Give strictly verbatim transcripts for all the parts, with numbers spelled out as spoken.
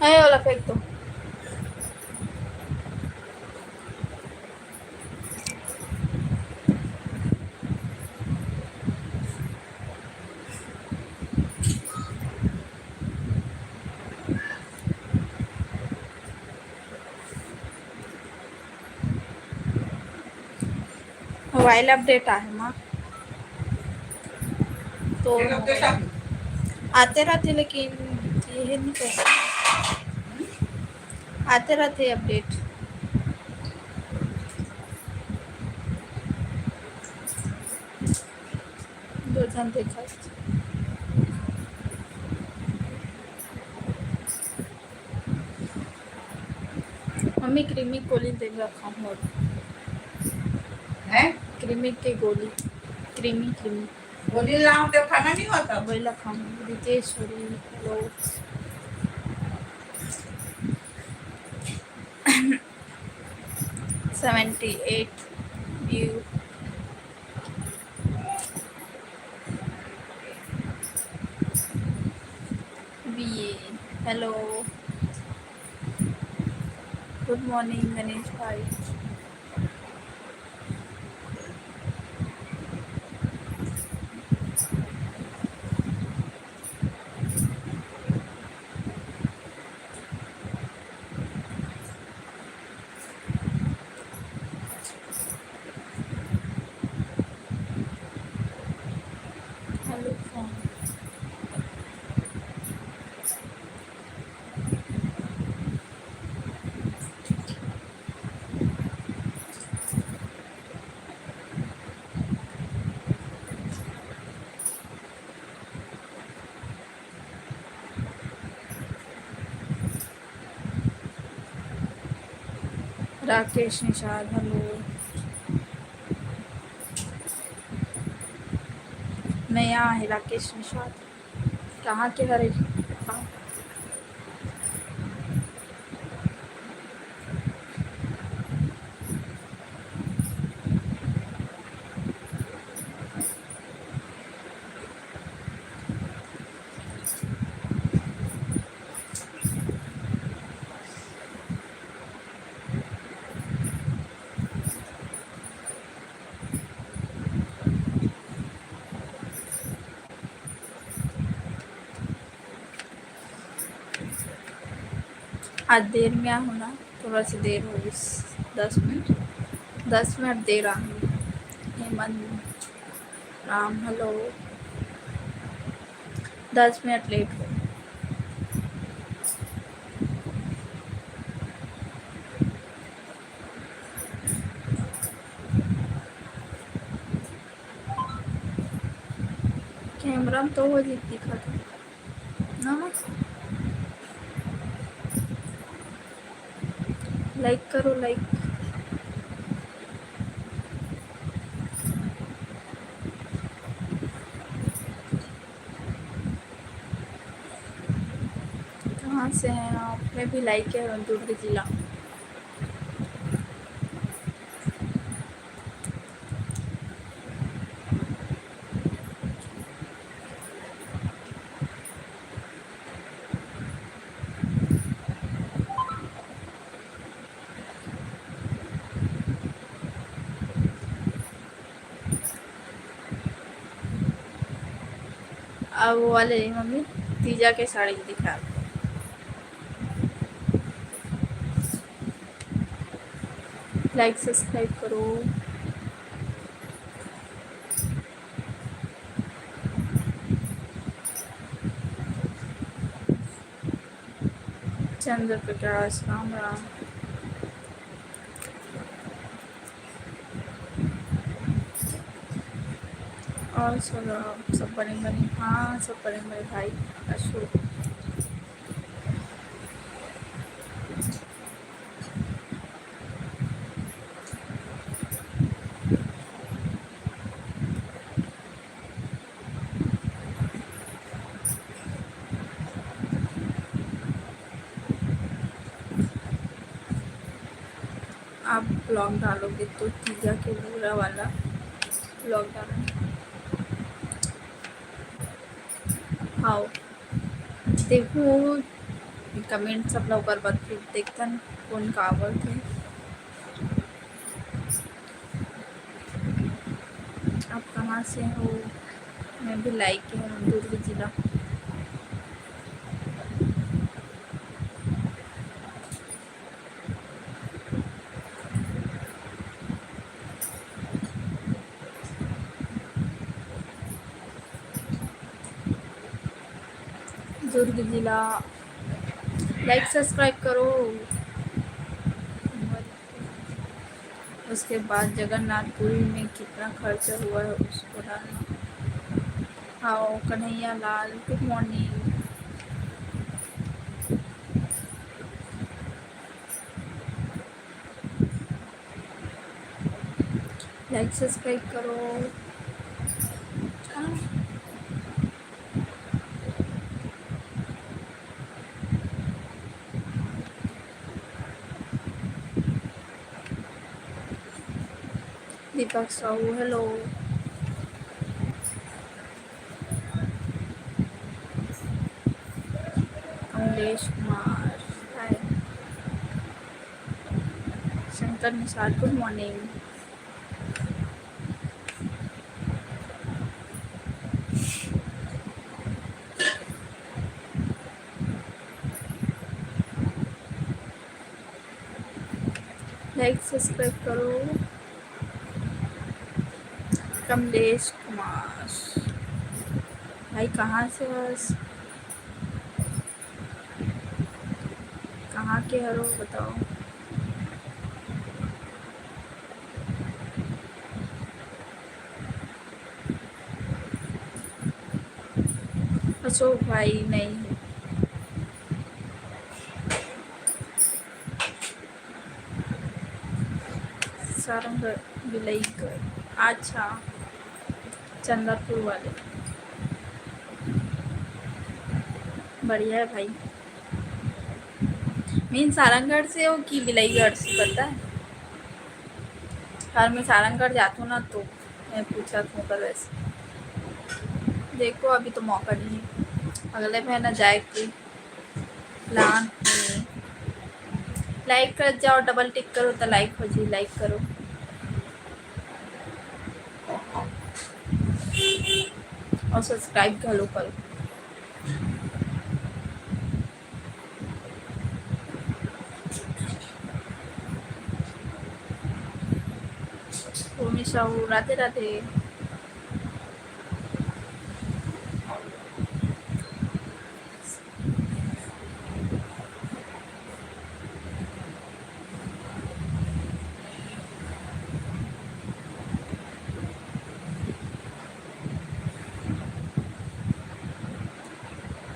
है वाला फेंक दो। मोबाइल अपडेट आहे माँ, तो तेरा अपडेट आ- आते रहते, लेकिन ये नहीं करते, आते रहते अपडेट। दो झन देखा। मम्मी, क्रीमी गोली दे रखा हूँ। हैं? क्रीमी के गोली, क्रीमी, क्रीमी। गोली लाओ तो खाना नहीं होता। वही ला खाऊँ। Riteshwari, hello. Seventy eight view. B A, hello. Good morning Ganesh भाई। Hello friends. Rakesh Nishad, hello. नया है राकेश निषाद, कहाँ के हरे? आज देर में आहूँ ना, थोड़ा सा देर हो गई, दस मिनट, दस मिनट देर आहूँ। हेमंत राम, हेलो, दस मिनट लेट हो। कैमरा में तो वो जी दिखा था ना, लाइक करो, लाइक। कहाँ से हैं आप? मैं भी लाइक है दुर्ग जिला। अब वो वाले मम्मी तीजा के साड़ी दिखा। लाइक सब्सक्राइब करो। चंद्र प्रकाश, राम राम। और सब, सब बने बने, हाँ, सब बने बने भाई अशोक। आप ब्लॉग डालोगे तो तीजा के बुरा वाला ब्लॉग डालोगे। हाँ, देखो, Comment सब ला ओकर बाद फिर देखथन कोन का बोलथे। आप कहाँ से हो? मैं भी लाइक के हूँ, दुर्ग जिला। दुर्ग जिला। Like subscribe करो। उसके बाद जगन्नाथपुरी में कितना खर्चा हुआ है, उसको डालना। हाँ, Kanhaiya Lal, good morning। Like subscribe करो। हाँ। Deepak Sahu, hello। Kamlesh Kumar, hi। Shankar Nishad, good morning। Like subscribe करो। कमलेश कुमार, भाई कहाँ से हस? कहाँ के हरो बताओ। अशोक भाई नहीं है। सारंगढ़, बिलाईगढ़, अच्छा, चंदरपुर वाले। बढ़िया है भाई। मैं सारंगढ़ से हो कि बिलाईगढ़ से, पता है? हर मैं सारंगढ़ जाती हूँ ना, तो मैं पूछा था, पर वैसे देखो, अभी तो मौका नहीं है, अगले महीना जाए के plan है। Like कर जाओ, double tick करो तो like हो जी, like करो और subscribe घलो करो। भूमि साहू, राधे राधे।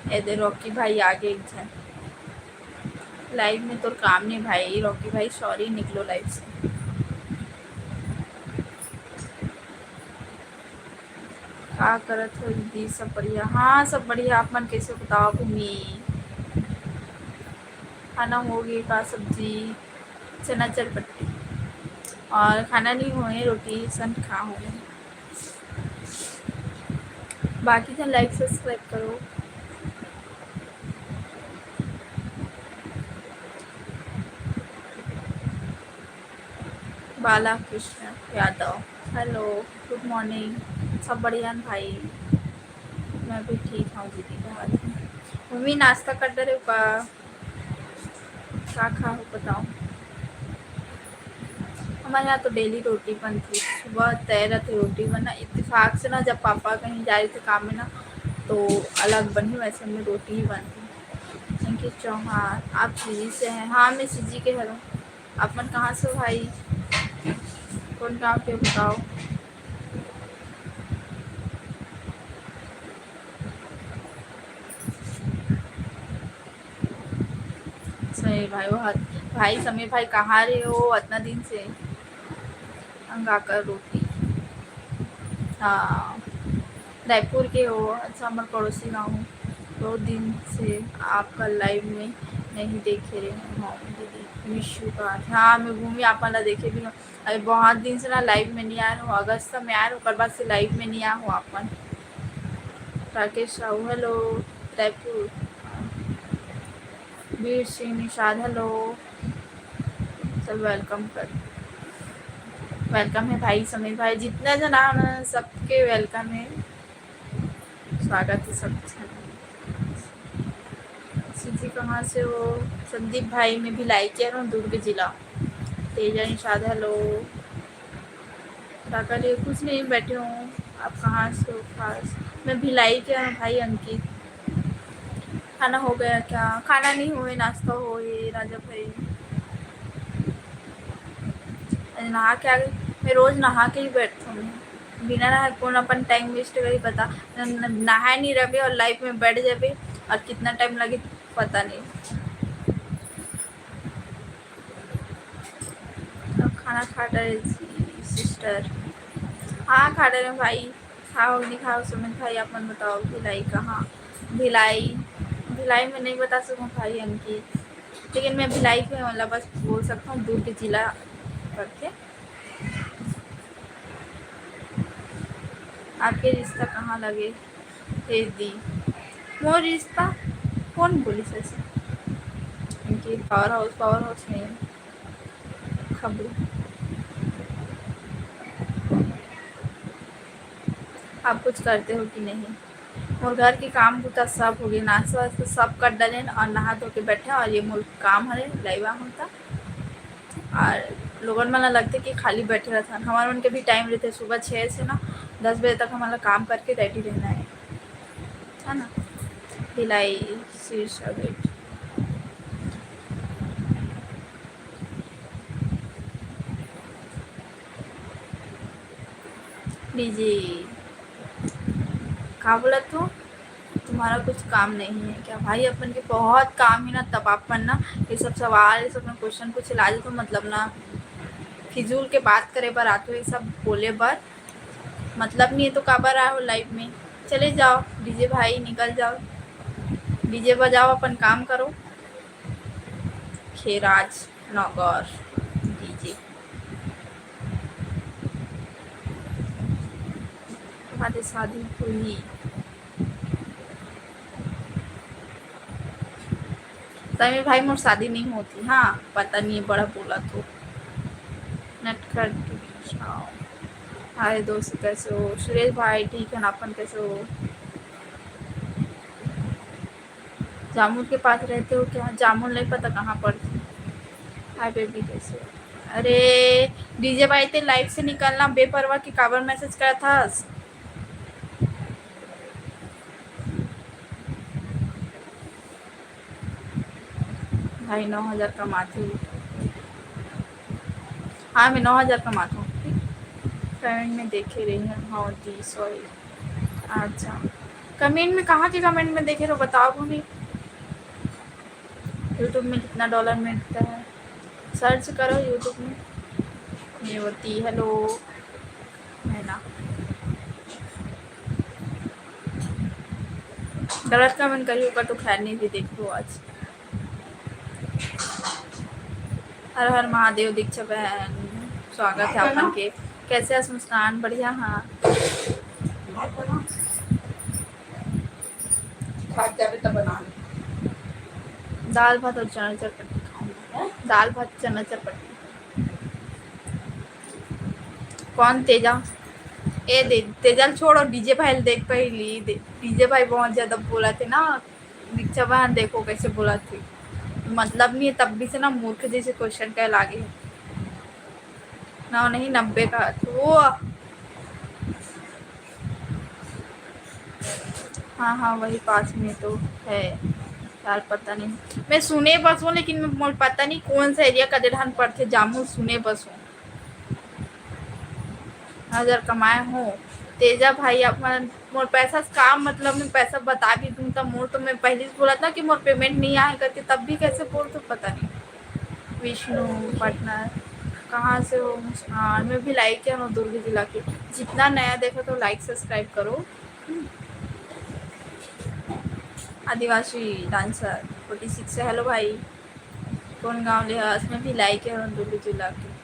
ए दे, रॉकी भाई आगे एक झन। Live में तोर काम नहीं भाई, रॉकी भाई, sorry, निकलो live से। का करत हो दीदी? सब बढ़िया? हाँ, सब बढ़िया। आप मन कैसे बताओ? भूमि, खाना हो गए का? सब्जी, चना चटपटी और खाना नहीं होए, रोटी सन खा होए। बाकी झन like subscribe करो। बाला Krishna Yadav, hello, good morning। सब बढ़िया न भाई? मैं भी ठीक हूँ दीदी, बहुत। मम्मी नाश्ता कर डरे का? का खाहू बताओ? हमारे यहाँ तो daily रोटी बनती, सुबह तय रहते रोटी बनना। इत्तेफाक से ना, जब पापा कहीं जाए थे काम में ना, तो अलग बनी, वैसे में रोटी ही बनती। अंकित चौहान, आप सीजी से हैं? हाँ, मैं सीजी के हूँ। आप मन कहाँ से हो भाई? कौन गाँव के बताओ? समीर भाई, वो हर-, भाई समीर भाई, कहाँ रहे हो अतना दिन से? अंगाकर रोटी। हाँ, रायपुर के हो। अच्छा, हमर पड़ोसी गाँव हो। बहुत दिन से आपका live में नहीं देखे रहे हैं। हाँ दीदी, विशु का। हाँ, मैं भूमि आप मन ला देखे भी हूँ। अरे, बहुत दिन से ना live में नहीं आए हो। अगस्त में आए हो, ओकर बाद से live में नहीं आए हो आप मन। राकेश साहू, hello, रायपुर। बीर सिंह निषाद, हेलो। सब वेलकम कर, वेलकम है भाई समीर भाई, जितना जना है सबके वेलकम है, स्वागत है सब। जी, कहाँ से हो? संदीप भाई, मैं भिलाई के हूँ, दुर्ग जिला। तेजा निषाद, हेलो। क्या कर रहे हो? कुछ नहीं, बैठे हूँ। आप कहाँ से हो खास? मैं भिलाई के हूँ भाई अंकित। खाना हो गया क्या? खाना नहीं हुए, नाश्ता हुए राजा भाई। अरे नहा के आ गई, मैं रोज नहा के ही बैठती हूँ, बिना नहाए कौन अपन टाइम वेस्ट करी बता। न-, न-, नहाए नहीं रहे और लाइफ में बैठ जाबे और कितना टाइम लगे पता नहीं। अब खाना खा रहे जी सिस्टर? हाँ खा रहे हैं भाई। खाओ नहीं खाओ सुमित भाई, आप मन बताओ। भिलाई कहाँ? भिलाई, भिलाई में नहीं बता सकूँ भाई अंकित, लेकिन मैं भिलाई के मतलब बस बोल सकता हूँ दुर्ग जिला करके। आपके रिश्ता कहाँ लगे? हे दी, मोर रिश्ता कौन बोली सर? इनकी पावर हाउस, पावर हाउस नहीं है। खबरू। आप कुछ करते हो कि नहीं? मोर घर के काम बूता सब हो गए, नाश्ता वास्ता सब कर डालेन और नहा धो के बैठे। और ये मोर काम हरे, लाइवा होता। और लोगन मन ला लगथे कि खाली बैठे रहथन, हमर मन के भी टाइम रहथे सुबह छः से ना दस बजे तक हमन ला काम करके रेडी रहना है, है ना? भिलाई, शीर्षा गेट। डीजे, का बोला तू? तुम्हारा कुछ काम नहीं है क्या? भाई, अपन के बहुत काम है ना, तब आप मन ना ये सब सवाल, ये सब क्वेश्चन पूछे ला जाथो, मतलब ना, फिजूल के बात करे बर आथो, ये सब बोले बर मतलब नहीं है, तो काबर आए हो लाइव में? चले जाओ डीजे भाई, निकल जाओ, डीजे बजाओ, अपन काम करो। खेराज नगर डीजे। तुम्हारे शादी हुई? तमे भाई, मोर शादी नहीं होती। हाँ, पता नहीं, बड़ा बोला तो। नटखट। हाय दोस्त, कैसे हो? सुरेश भाई, ठीक है ना? अपन कैसे हो? जामुन के पास रहते हो क्या? जामुन नहीं पता कहाँ पर। हाय बेबी, कैसे हो? अरे, डीजे भाई, ते लाइव से निकलना, बेपरवाह की काबर मैसेज करत हस? भाई, नौ हजार कमाथे। हाँ, मैं नौ हजार कमाथों। कमेंट में देखे रही हूँ। हाँ दी, सॉरी। अच्छा, कमेंट में कहाँ के कमेंट में देखे रहो, बताओ भी। YouTube में कितना डॉलर मिलता है, सर्च करो YouTube में। ये होती, हेलो, है ना? गलत कमेंट करी, ओकर तो खैर नहीं भी देख लो आज। हर हर महादेव दीक्षा बहन, स्वागत है आप मन के। कैसे हस मुस्कान? बढ़िया, हाँ। खात जाबे तब बना ले। दाल भात और चना चटपटी खाऊंगी। हैं? दाल भात, चना चटपटी। कौन तेजा? ए दे, तेजा ल छोड़ और डीजे भाई ल देख पहली। दे, डीजे भाई बहुत ज्यादा बोला थे ना, दीक्षा बहन देखो कैसे बोला थे। मतलब नहीं है, तब भी से ना मूर्ख जैसे क्वेश्चन करे लागे है। ना, नहीं, नब्बे का वो। हाँ, हाँ, वही पास में तो है यार, पता नहीं। मैं सुने बस हूँ, लेकिन मैं, मोर पता नहीं कौन सा एरिया का डेढ़ान पड़थे, जामू सुने बस हूँ। हजार कमाए हो तेजा भाई, अपन मोर पैसा से काम मतलब, मैं पैसा बता भी दूँ, तब मोर तो मैं पहले से बोला था कि मोर पेमेंट नहीं आए करके, तब भी कैसे बोल तो पता नहीं। विष्णु पार्टनर, कहाँ से हो? मुस्कान, मैं भिलाई के हूँ, दुर्ग जिला के। जितना नया देखो तो लाइक सब्सक्राइब करो। आदिवासी डांसर फोर्टी सिक्स से, हेलो भाई, कौन गाँव ले हस? मैं भिलाई के हूँ, दुर्ग जिला के।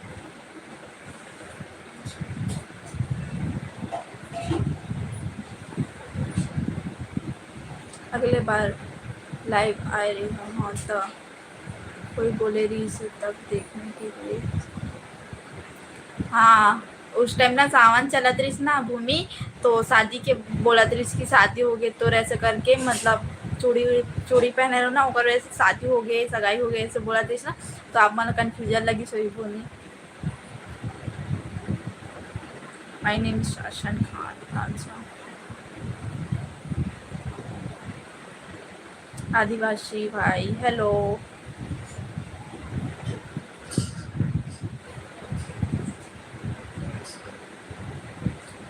अगले बार लाइव आए रही हूँ, हाँ, तो कोई बोले रहिस हे तब देखने के लिए। हाँ, उस टाइम ना सावन चलत रहिस ना भूमि, तो शादी के बोलत रहिस कि शादी हो गे तोर, ऐसे करके, मतलब चूड़ी, चूड़ी पहने रहो ना, ओकर वजह से शादी हो गे, सगाई हो गे, ऐसे बोलत रहिस ना, तो आप मन ला confusion लगिस होही भूमि। My name is शासन खान। अच्छा। आदिवासी भाई, hello।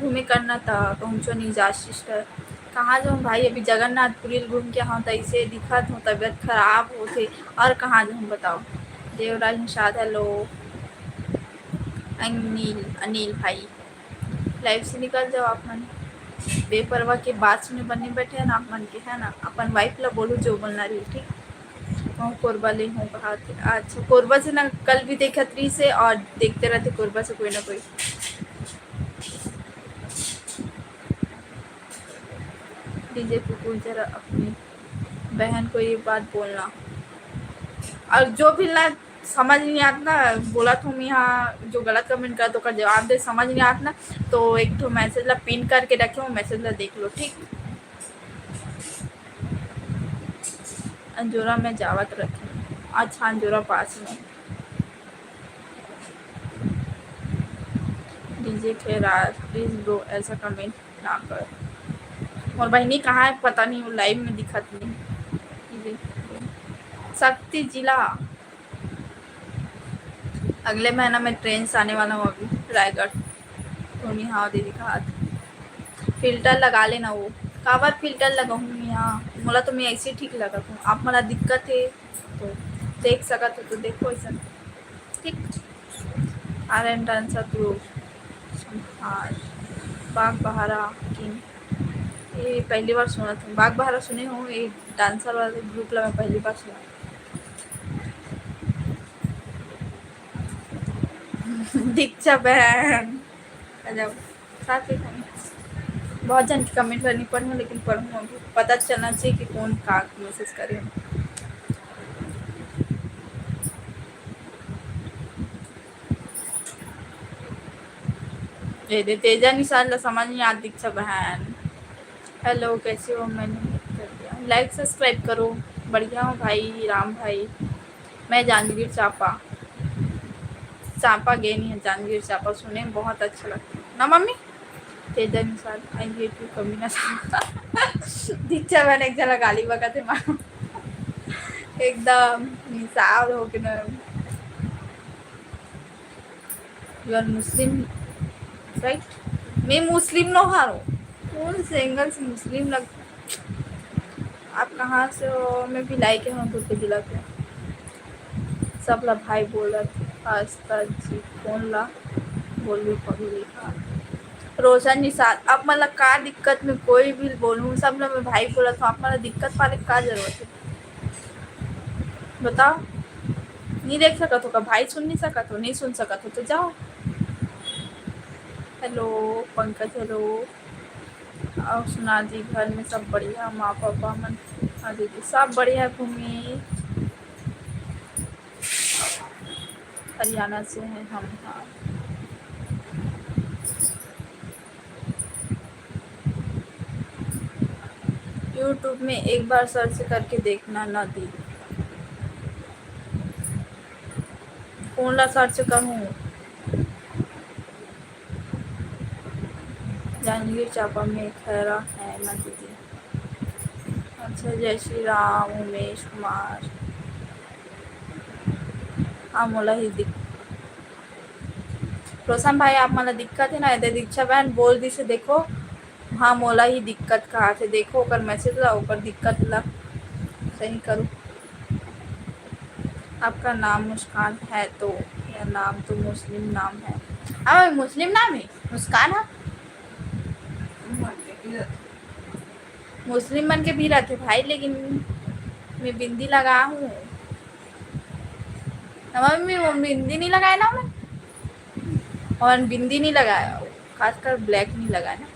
घूमे करना था, पहुँचो नहीं जा sister। कहाँ जाऊँ भाई, अभी जगन्नाथपुरी घूम के हव, त ऐसे दिखत हव, तबीयत खराब होथे, और कहाँ जाऊँ बताओ। देवराज निषाद, hello। अनिल, अनिल भाई, live से निकल जाओ आप मन। बेपरवाह के बात सुने बर नहीं बैठे हैं ना आप मन के, है ना? अपन wife ला बोलू जो बोलना रही, ठीक? कहूँ कोरबा ले हूँ कहा थे। अच्छा, कोरबा से ना कल भी देखत रहिस हे और देखते रहते कोरबा से कोई ना कोई। डीजे कुकुर जरा अपनी बहन को ये बात बोलना। और जो भी ना समझ नहीं आत ना, बोलत हूँ मैं, हाँ, जो गलत comment करत ओकर जवाब दे, समझ नहीं आत ना, तो एक ठो message ला pin करके रखे हूँ, message ला देख लो, ठीक? अंजोरा में जावत रखे। अच्छा, अंजोरा पास में। डीजे खैरार, please bro, ऐसा comment ना कर। मोर बहिनी कहाँ है, पता नहीं, वो live में दिखत नहीं। डीजे शक्ति जिला, अगले महीना में train से आने वाला हूँ अभी रायगढ़। सोनी, हाँ दीदी, कहा filter लगा लेना वो। काबर filter लगाऊँ यहाँ, मोला तो मैं ऐसे ठीक लगत हूँ, आप मोला दिक्कत है तो देख सकत हो तो देखो ऐसा, ठीक। आर्यन डांसर ग्रुप संभार बाग बहारा किंग, ये पहली बार सुनत हूँ। बाग बहारा सुने हो, ये डांसर वाले ग्रुप ला मैं पहली बार सुना। दीक्षा बहन, आ जाओ, साथ ही comment। बहुत जन के comment ला नहीं पढ़ूँ, लेकिन पढ़ूँ अभी। पता चलना चाहिए कि कौन का message करे। ये दे तेजा निषाद ला समझ नहीं आत, दीक्षा बहन। Hello, कैसे हो? मैंने कर दिया। Like, subscribe करो। बढ़िया हूँ भाई, राम भाई। मैं जांजगीर चांपा, चांपा गए नहीं है, जांजगीर चांपा सुने, बहुत अच्छा लगता है ना mummy? Teja Nishad, I hate you, कमीना साला। दीक्षा बहन एक जना गाली बकत हे माँ। एकदम निषाद हो के ना। You are Muslim, right? मैं मुस्लिम नो हारो। कौन से angle से मुस्लिम लगता है? आप कहाँ से हो? मैं भिलाई के हूँ, दुर्ग जिला के। सब ला भाई बोलत, आस्था जी कौन ला बोलू पगली का। रोशन निषाद, आप मन ला का दिक्कत, मैं कोई भी बोलूँ, सब ला मैं भाई बोलत हूँ, आप मन ला दिक्कत पाले का जरूरत है? बताओ, नहीं देख सकत हो का भाई? सुन नहीं सकत हो, नहीं सुन सकत हो तो जाओ। Hello पंकज, hello। और सुना जी, घर में सब बढ़िया? माँ पापा मन, हाँ दीदी, सब बढ़िया। भूमि, हरियाणा से हैं हम। हाँ, YouTube में एक बार search करके देखना ना दी। कौन ला search करूँ? जांजगीर चांपा में खैरा है ना दीदी? अच्छा, जय श्री राम उमेश कुमार। हाँ, मोला ही दिक-, रोशन भाई, आप मन ला दिक्कत है ना? एदे दीक्षा बहन बोल दिसे, देखो, हाँ, मोला ही दिक्कत कहा थे, देखो ओकर message ला, ओकर दिक्कत ला सही करो। आपका नाम मुस्कान है तो, या नाम तो मुस्लिम नाम है। हाँ, मुस्लिम नाम है, मुस्कान है। मुस्लिम मन के भी रहते भाई, लेकिन मैं बिंदी लगा हूँ। हमारे में वो बिंदी नहीं लगाए ना मैं, और बिंदी नहीं लगाया, खासकर black नहीं लगाया ना।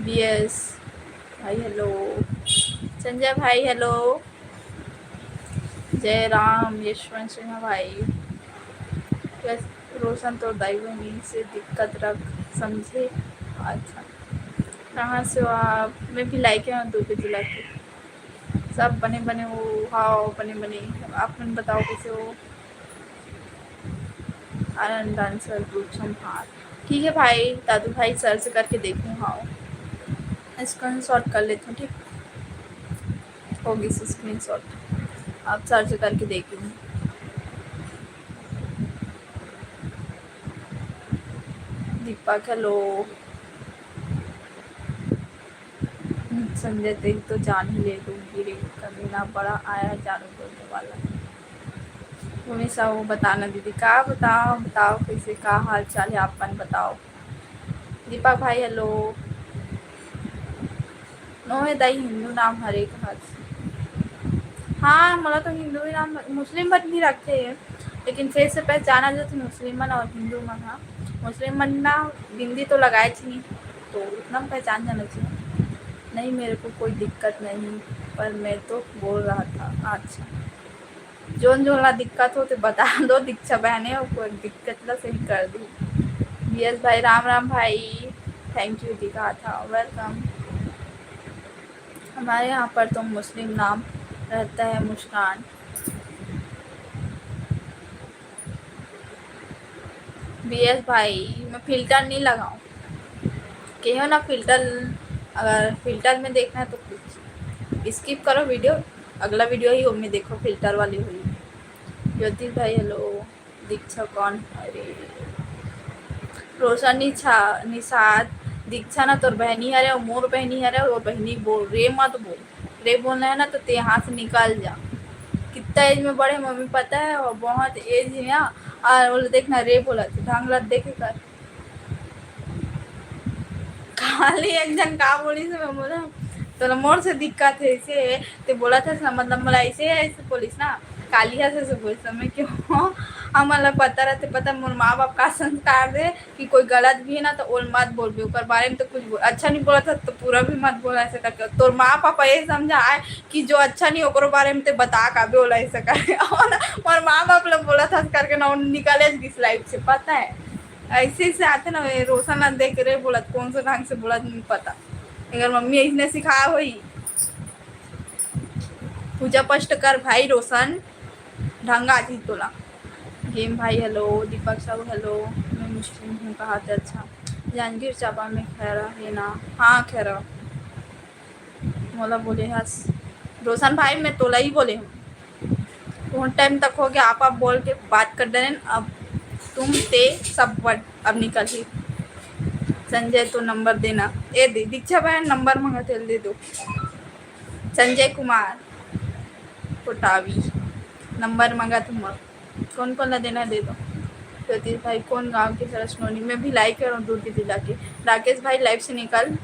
बीएस भाई hello, संजय भाई hello। जय राम यशवंत सिन्हा भाई। बस रोशन तो दाई बहिनी से दिक्कत रख समझे। अच्छा, कहाँ से हो आप? मैं भिलाई के हूँ, दुर्ग जिला के। सब बने बने हो? हाँ, बने बने। आप मन बताओ, कैसे हो? आनंद डांसर ग्रुप संभाल। ठीक है भाई, दादू भाई सर्च करके देखूँ। हाँ, स्क्रीनशॉट कर लेती हूँ, ठीक? होगी स्क्रीनशॉट, आप सर्च करके देखिए। दीपक, हेलो। संजय, तेरी तो जान ही ले लूंगी रे, कमीना बड़ा आया झाड़ू बोलने वाला। हमेशा वो बताना दीदी, का बताओ, बताओ कैसे, का हाल चाल है, आप मन बताओ। दीपक भाई, हेलो। नो हे दाई, हिंदू नाम हरे कहत। हाँ, मोला तो हिंदू ही नाम, मुस्लिम मन भी रखते हैं, लेकिन फेस से पहचाना जाथे मुस्लिम मन और हिंदू मन। हाँ, मुस्लिम मन ना बिंदी तो लगाए थी नहीं, तो उतना पहचान जाना चाहिए। नहीं, मेरे को कोई दिक्कत नहीं, पर मैं तो बोल रहा था। अच्छा, जोन जोन ला दिक्कत हो तो बता दो दीक्षा बहने, और कोई दिक्कत ला सही कर दी। बीएस भाई, राम राम भाई, थैंक यू दिखा था, वेलकम। हमारे यहाँ पर तो मुस्लिम नाम रहता है मुस्कान। बीएस भाई, मैं फिल्टर नहीं लगाऊँ, कहो ना फिल्टर, अगर फिल्टर में देखना है तो कुछ स्किप करो वीडियो, अगला वीडियो ही ओमे देखो, फिल्टर वाली हुई। ज्योतिष भाई, हेलो। दीक्षा कौन? अरे, रोशन निछा-, निषाद, दीक्षा ना तोर बहनी हरे और मोर बहनी हरे, और बहनी बोल रे, मत बोल रे, बोलना है ना तो ते यहाँ से निकल जा। कितना एज में बड़े मम्मी पता है, और बहुत एज है ना, और बोले देखना रे बोला तो ढंग लत देखे कर। खाली एक जन का बोली से मैं बोला, तोला मोर से दिक्कत है इसे, ते बोला था ना, मतलब मोला ऐसे ऐसे बोलिस ना, काली हस ऐसे बोलिस ना, मैं क्यों, हमन ला पता रहते, पता मोर माँ बाप का संस्कार दे कि कोई गलत भी है ना तो ओल मत बोलबे, ओकर बारे में तो कुछ बोल, अच्छा नहीं बोला था तो पूरा भी मत बोला ऐसे करके। तोर माँ पापा ये समझा आए कि जो अच्छा नहीं ओकरो बारे में ते बता का भी बोला ऐसे करके। और मोर माँ बाप लोग बोला था करके ना, निकले जिस लाइफ से, पता है। ऐसे ऐसे आते ना, ये रोशन ना देख रे बोलत, कौन सा ढंग से बोलत नहीं पता। अगर मम्मी इसने सिखाया होई। पूजा पाठ कर भाई रोशन, ढंग आती तोला। गेम भाई हेलो, दीपक साहू हेलो। मैं मुस्लिम हूँ कहा थे। अच्छा, जांजगीर चांपा में खैरा है ना? हाँ खैरा। मोला बोले हस रोशन भाई, मैं तोला ही बोले हूँ। बहुत टाइम तक हो गया, आप आप बोल के बात कर देने। अब तुम ते सब वर्ड अब निकल ही। संजय तो नंबर देना। ए दे, दीक्षा बहन नंबर मंगा थे, दे दो। संजय कुमार कोटावी नंबर मंगा थे मोर। कौन कौन ला देना दे दो। ज्योतिष भाई कौन गांव के? सरसनोनी। मैं भिलाई के हूँ, दुर्ग जिला के। राकेश भाई लाइव से निकल,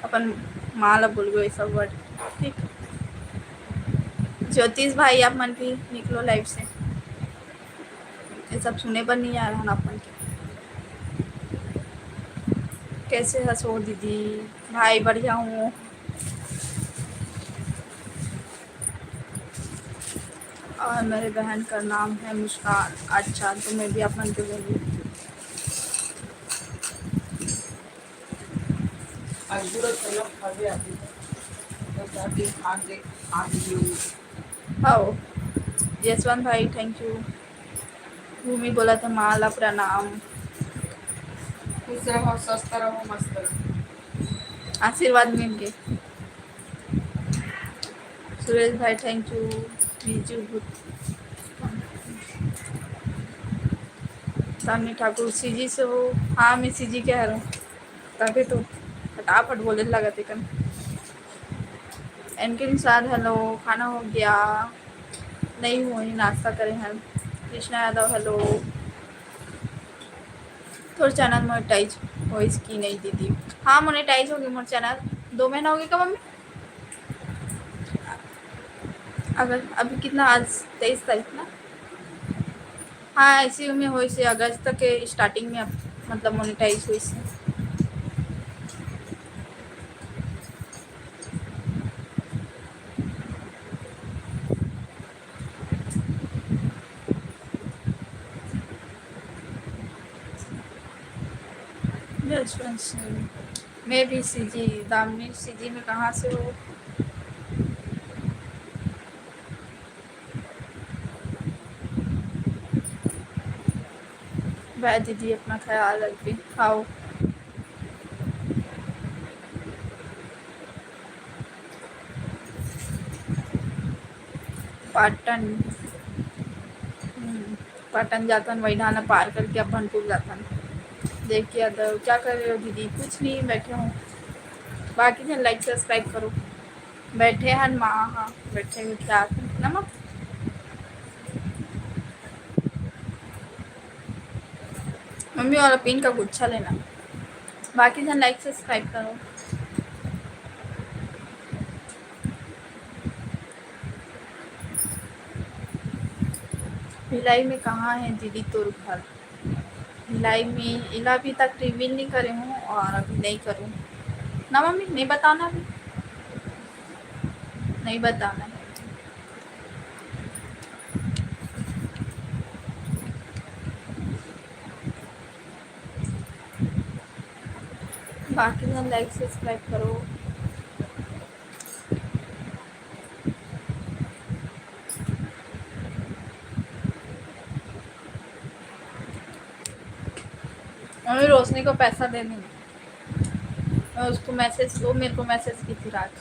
अपन माँ ला बोलबो ये सब वर्ड, ठीक। ज्योतिष भाई आप मन भी निकलो लाइव से, ये सब सुने बर नहीं आ रहा ना अपन के। कैसे हस हो दीदी? भाई बढ़िया हूँ। और मेरे बहन का नाम है मुस्कान। अच्छा, तो मैं भी अपन के बहन। आज पूरा चलो खा गया। तो क्या दिन खा दे, खा दियो। आओ, यशवंत भाई, थैंक यू। भूमि बोला था, माँ ला प्रणाम। खुश रहो, स्वस्थ रहो, मस्त रहो। आशीर्वाद मिल गए। सुरेश भाई, थैंक यू। बीजू भूत, सामने ठाकुर सीजी से हो? हाँ, मैं सीजी के हर हूँ, तभी तो फटाफट बोले लगा थे कन। एनके निषाद, हेलो, खाना हो गया? नहीं हुई, नाश्ता करे हैं। कृष्णा यादव, हेलो। तोर चैनल मोनेटाइज होइस कि नहीं दीदी? हाँ, मोनेटाइज हो गई मोर चैनल, दो महीना हो गया का मम्मी? अगर अभी कितना, आज तेईस तारीख ना? हाँ, ऐसे में होइस हे, अगस्त के स्टार्टिंग में, मतलब, मोनेटाइज होइस हे। यशवंत सिंह, मैं भी सीजी, दामिनी सीजी में कहाँ से हो? बाय दीदी, अपना ख्याल रखबे। आओ। पाटन, हम्म, पाटन जाथन, वही डाहर पार करके अब भनपुर जाथन। देख के यादव, क्या कर रहे हो दीदी? कुछ नहीं, बैठे हूँ। बाकी झन like subscribe करो। बैठे हन माँ, हाँ, बैठे हुए क्या ना माँ? मम्मी वाला पिन का गुच्छा लेना। बाकी झन like subscribe करो। भिलाई में कहाँ है दीदी तोर घर? भिलाई में एला अभी तक reveal नहीं करे हूँ और अभी नहीं करूँ ना मम्मी, नहीं बताना अभी, नहीं बताना है। बाकी झन like subscribe करो। मम्मी रोशनी को पैसा दे देंगे। मैं उसको मैसेज, वो मेरे को मैसेज की थी रात।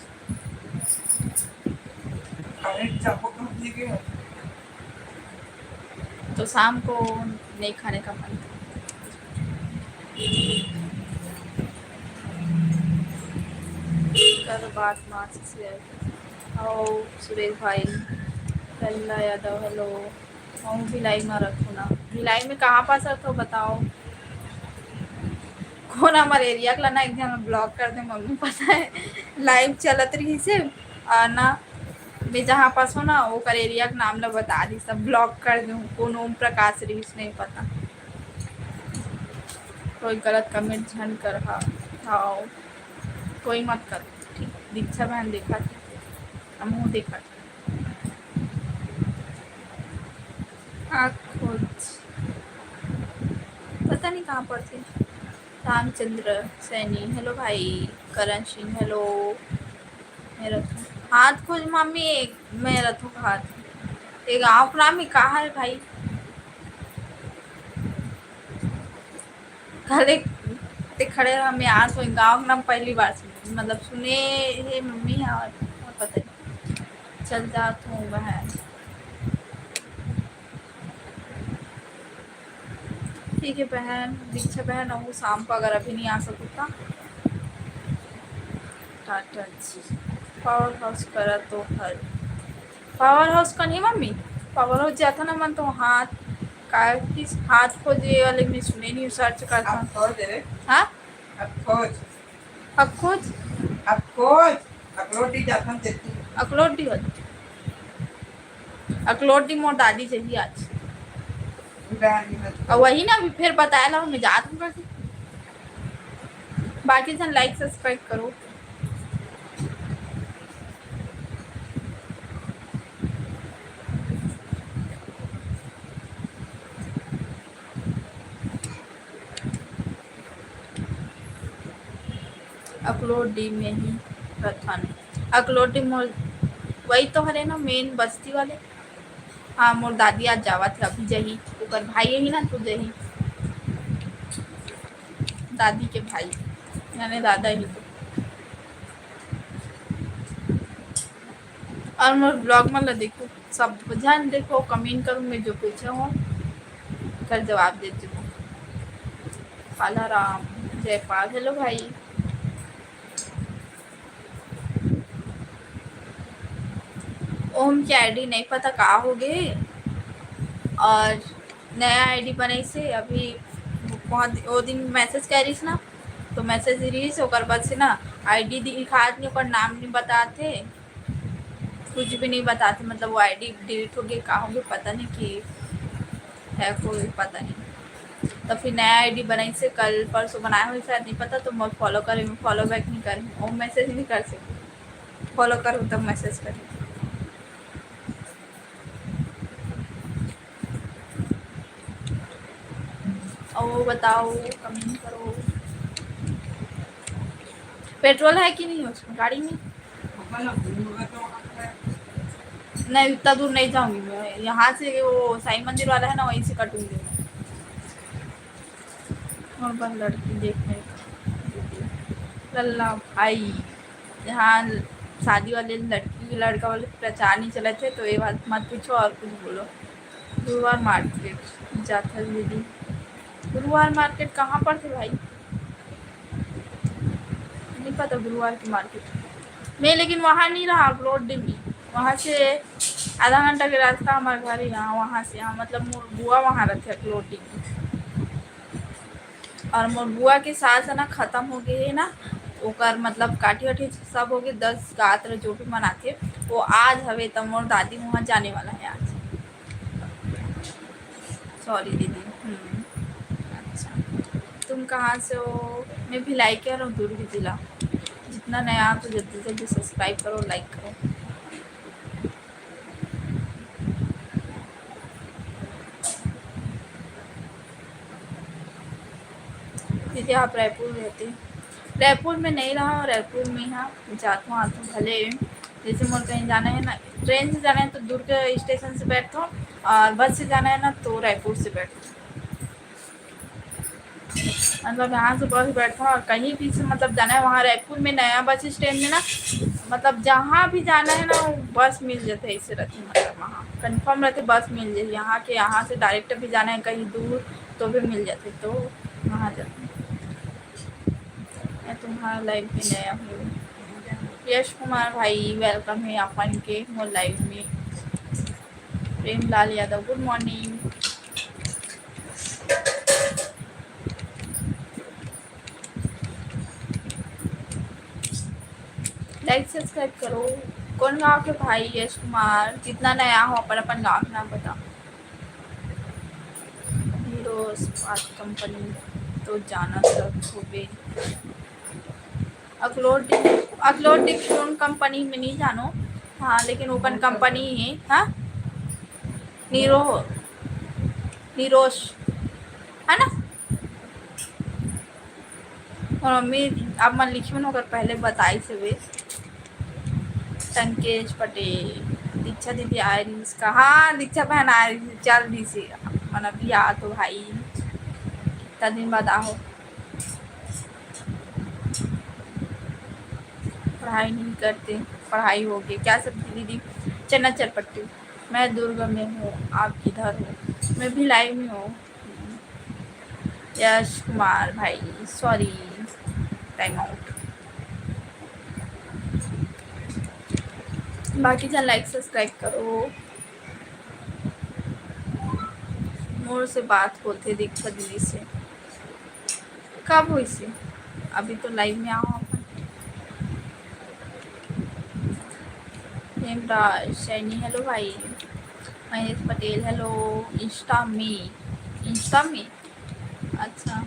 अरे, चाकू टूट नहीं गया। तो शाम को नहीं खाने का मन। कल बात माँ से share। आओ सुरेश भाई, लल्ला यादव, hello। हम भिलाई में रखो ना। भिलाई में कहाँ पास रखो बताओ? कौन हमारे एरिया के ला ना एक झन block कर दे मम्मी, पता है live चलत रही से और ना मैं जहाँ पास हो ना ओकर एरिया के नाम ला बता दी, सब block कर दूँ। कौन ओम प्रकाश रहीस नहीं पता। कोई गलत comment झन कर हा। हाँ, कोई मत कर। ठीक, दीक्षा बहन देखा थी, हमहूँ देखा थी। आँख खोज, पता नहीं कहाँ पर थे। रामचंद्र सैनी, hello भाई। करण सिंह, hello। मैं रथों हाथ खोज मम्मी, मैं रथों का हाथ। ये गाँव के नाम ही कहाँ है भाई? खाली ते खड़े रह, मैं आज कोई गाँव के नाम पहली बार सुने, मतलब सुने हे मम्मी और, और पता नहीं। चल जात हूँ बहन। ठीक है बहन, दीक्षा बहन, अउ शाम को अगर अभी नहीं आ सकूँ तो टाटा जी। पावर हाउस करा तो हर पावर हाउस का नहीं मम्मी, पावर हाउस जाता ना मन तो हाथ का किस हाथ खोजे वाले में सुने नहीं, सर्च करता। अब खोज रे। हाँ? अब खोज। अब खोज। अब खोज। अकलोटी जाथन ते तू। अकलोटी हो। अकलोटी मोर दादी चाहिए आज। अब वही ना, अभी फिर बताया ला, मैं जात हूँ करके। बाकी जन like subscribe करो। अकलोटी में ही रथन। अकलोटी मोर वही तो हरे ना, main बस्ती वाले। हाँ, मोर दादी आज जावत हे, अभी जही, ओकर भाई यही ना, तो जही। दादी के भाई, यानी दादा ही तो। और मोर vlog मन ला देखो, सब झन देखो, comment करो, मैं जो पूछे हो, कर जवाब देती हूँ। काला राम, जयपाल, hello भाई। ओम के ID नहीं पता का हो गए, और नया ID बनाइस हे अभी। बहुत वो दिन message करिस ना, तो message रहिस, ओकर बाद से ना ID दिखात नहीं, ओकर नाम नहीं बताते, कुछ भी नहीं बताते, मतलब वो ID delete हो गए, का हो गए, पता नहीं कि है कोई, पता नहीं। तो फिर नया ID बनाइस हे, कल परसों बनाए हुए शायद, नहीं पता, तो मैं follow करे, follow back नहीं करे, वो message नहीं कर सकती, follow करो तब message करे। और बताओ, comment करो। पेट्रोल है कि नहीं है उसमें गाड़ी में? नहीं, उतना दूर नहीं जाऊंगी मैं। यहाँ से वो साईं मंदिर वाला है ना, वहीं से कटूंगी मैं। और बस लड़की देखने का। लल्ला भाई, यहाँ शादी वाले लड़की, लड़का वाले प्रचार नहीं चलत हे, तो ये बात मत पूछो और कुछ बोलो। गुरुवार मार्केट जात हस दीदी। गुरुवार मार्केट कहाँ पड़थे भाई? नहीं पता गुरुवार की मार्केट में, लेकिन वहाँ नहीं रहा अकलोडडीह में। वहाँ से आधा घंटा के रास्ता हमारे घर ही यहाँ, वहाँ से यहाँ, मतलब मोर बुआ वहाँ रहते अकलोडडीह में। और मोर बुआ के सास है ना, खत्म हो गए है ना, ओकर मतलब काठी वाठी सब हो गए, दस गात्र जो भी मनाथे, वो आज हवे, त मोर दादी वहाँ जाने वाला है आज। सॉरी दीदी। हम्म, अच्छा, तुम कहाँ से हो? मैं भिलाई के हूँ, दुर्ग जिला। जितना नया हो तो जल्दी जल्दी सब्सक्राइब करो, लाइक करो। दीदी आप रायपुर रहते? रायपुर में नहीं रहा, रायपुर में यहाँ जात हूँ आत हूँ भले, जैसे मोर कहीं जाना है ना, ट्रेन से जाना है तो दुर्ग स्टेशन से बैठता हूँ, और बस से जाना है ना तो रायपुर से बैठता हूँ। मतलब यहाँ से बस बैठता हूँ और कहीं भी से मतलब जाना है, वहाँ रायपुर में नया बस स्टैंड में ना, मतलब जहाँ भी जाना है ना वो बस मिल जाते, ऐसे रहते, मतलब वहाँ कंफर्म रहते बस मिल जाए। यहाँ के, यहाँ से डायरेक्ट भी जाना है कहीं दूर तो भी मिल जाते, तो वहाँ जाते। मैं तुम्हारा लाइव में नया हूँ। यश कुमार भाई वेलकम है आप मन के मोर लाइव में। प्रेमलाल यादव गुड मॉर्निंग। लाइक सब्सक्राइब करो। कौन गाँव के भाई यश कुमार? जितना नया हो अपन अपन गाँव के नाम बताओ। हीरो इस्पात कंपनी तो जाना सब होबे। अकलोडडीह, अकलोडडीह कौन कंपनी में नहीं जानो, हाँ लेकिन ओपन कंपनी है। हाँ नीरो, नीरोश है ना? और मम्मी आप मन लिखियो ना, ओकर पहले बताई से वे। संकेश पटेल, दीक्षा दीदी आए रहिस का? हाँ दीक्षा बहन आए रहिस, चल रहिस हे। मन अभी आ तो भाई इतना दिन बाद आहो। पढ़ाई नहीं करते, पढ़ाई हो गई। क्या सब्जी दीदी? चना चरपट्टी। मैं दुर्ग में हूँ, आप किधर हो? मैं भिलाई में हूँ। यश कुमार भाई सॉरी, टाइम आउट। बाकी जन लाइक सब्सक्राइब करो। मोर से बात होथे दीक्षा दीदी से। कब होइसे? अभी तो लाइव में आओ अपन। हेमराज सैनी हेलो भाई। महेश पटेल हेलो। इंस्टा में, इंस्टा में। अच्छा।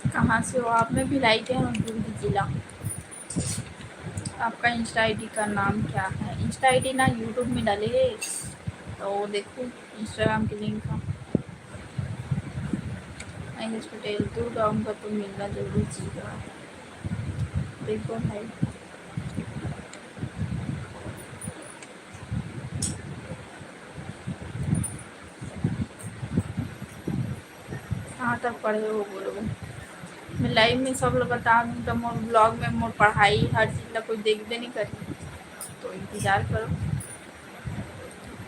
कहाँ से हो आप? मैं भिलाई के हूँ, दुर्ग जिला। आपका इंस्टा आईडी का नाम क्या है? इंस्टा आईडी ना यूट्यूब में डाले है, तो देखो इंस्टाग्राम के लिंक का। महेश पटेल, दुर्ग आऊँगा तो मिलना जरूर जीगा। देखो भाई, कहाँ तक पढ़े हो बोलो। मैं लाइव में सब लोग बता दूँ तो मोर ब्लॉग में मोर पढ़ाई हर चीज़ ला कोई देखबे नहीं करी, तो इंतजार करो।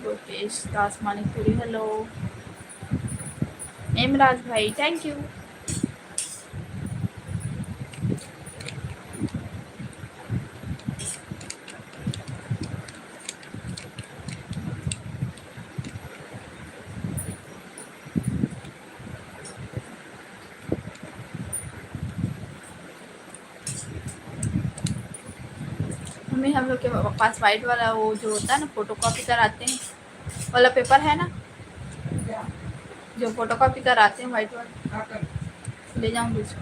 लोकेश दास मानिकपुरी हेलो। हेमराज भाई थैंक यू। मम्मी हम लोग के पास वाइट वाला वो जो होता है ना फोटो कॉपी कराते हैं वाला पेपर है ना, जो फोटोकॉपी कराते हैं व्हाइट वाला, ले जाऊंगी उसको।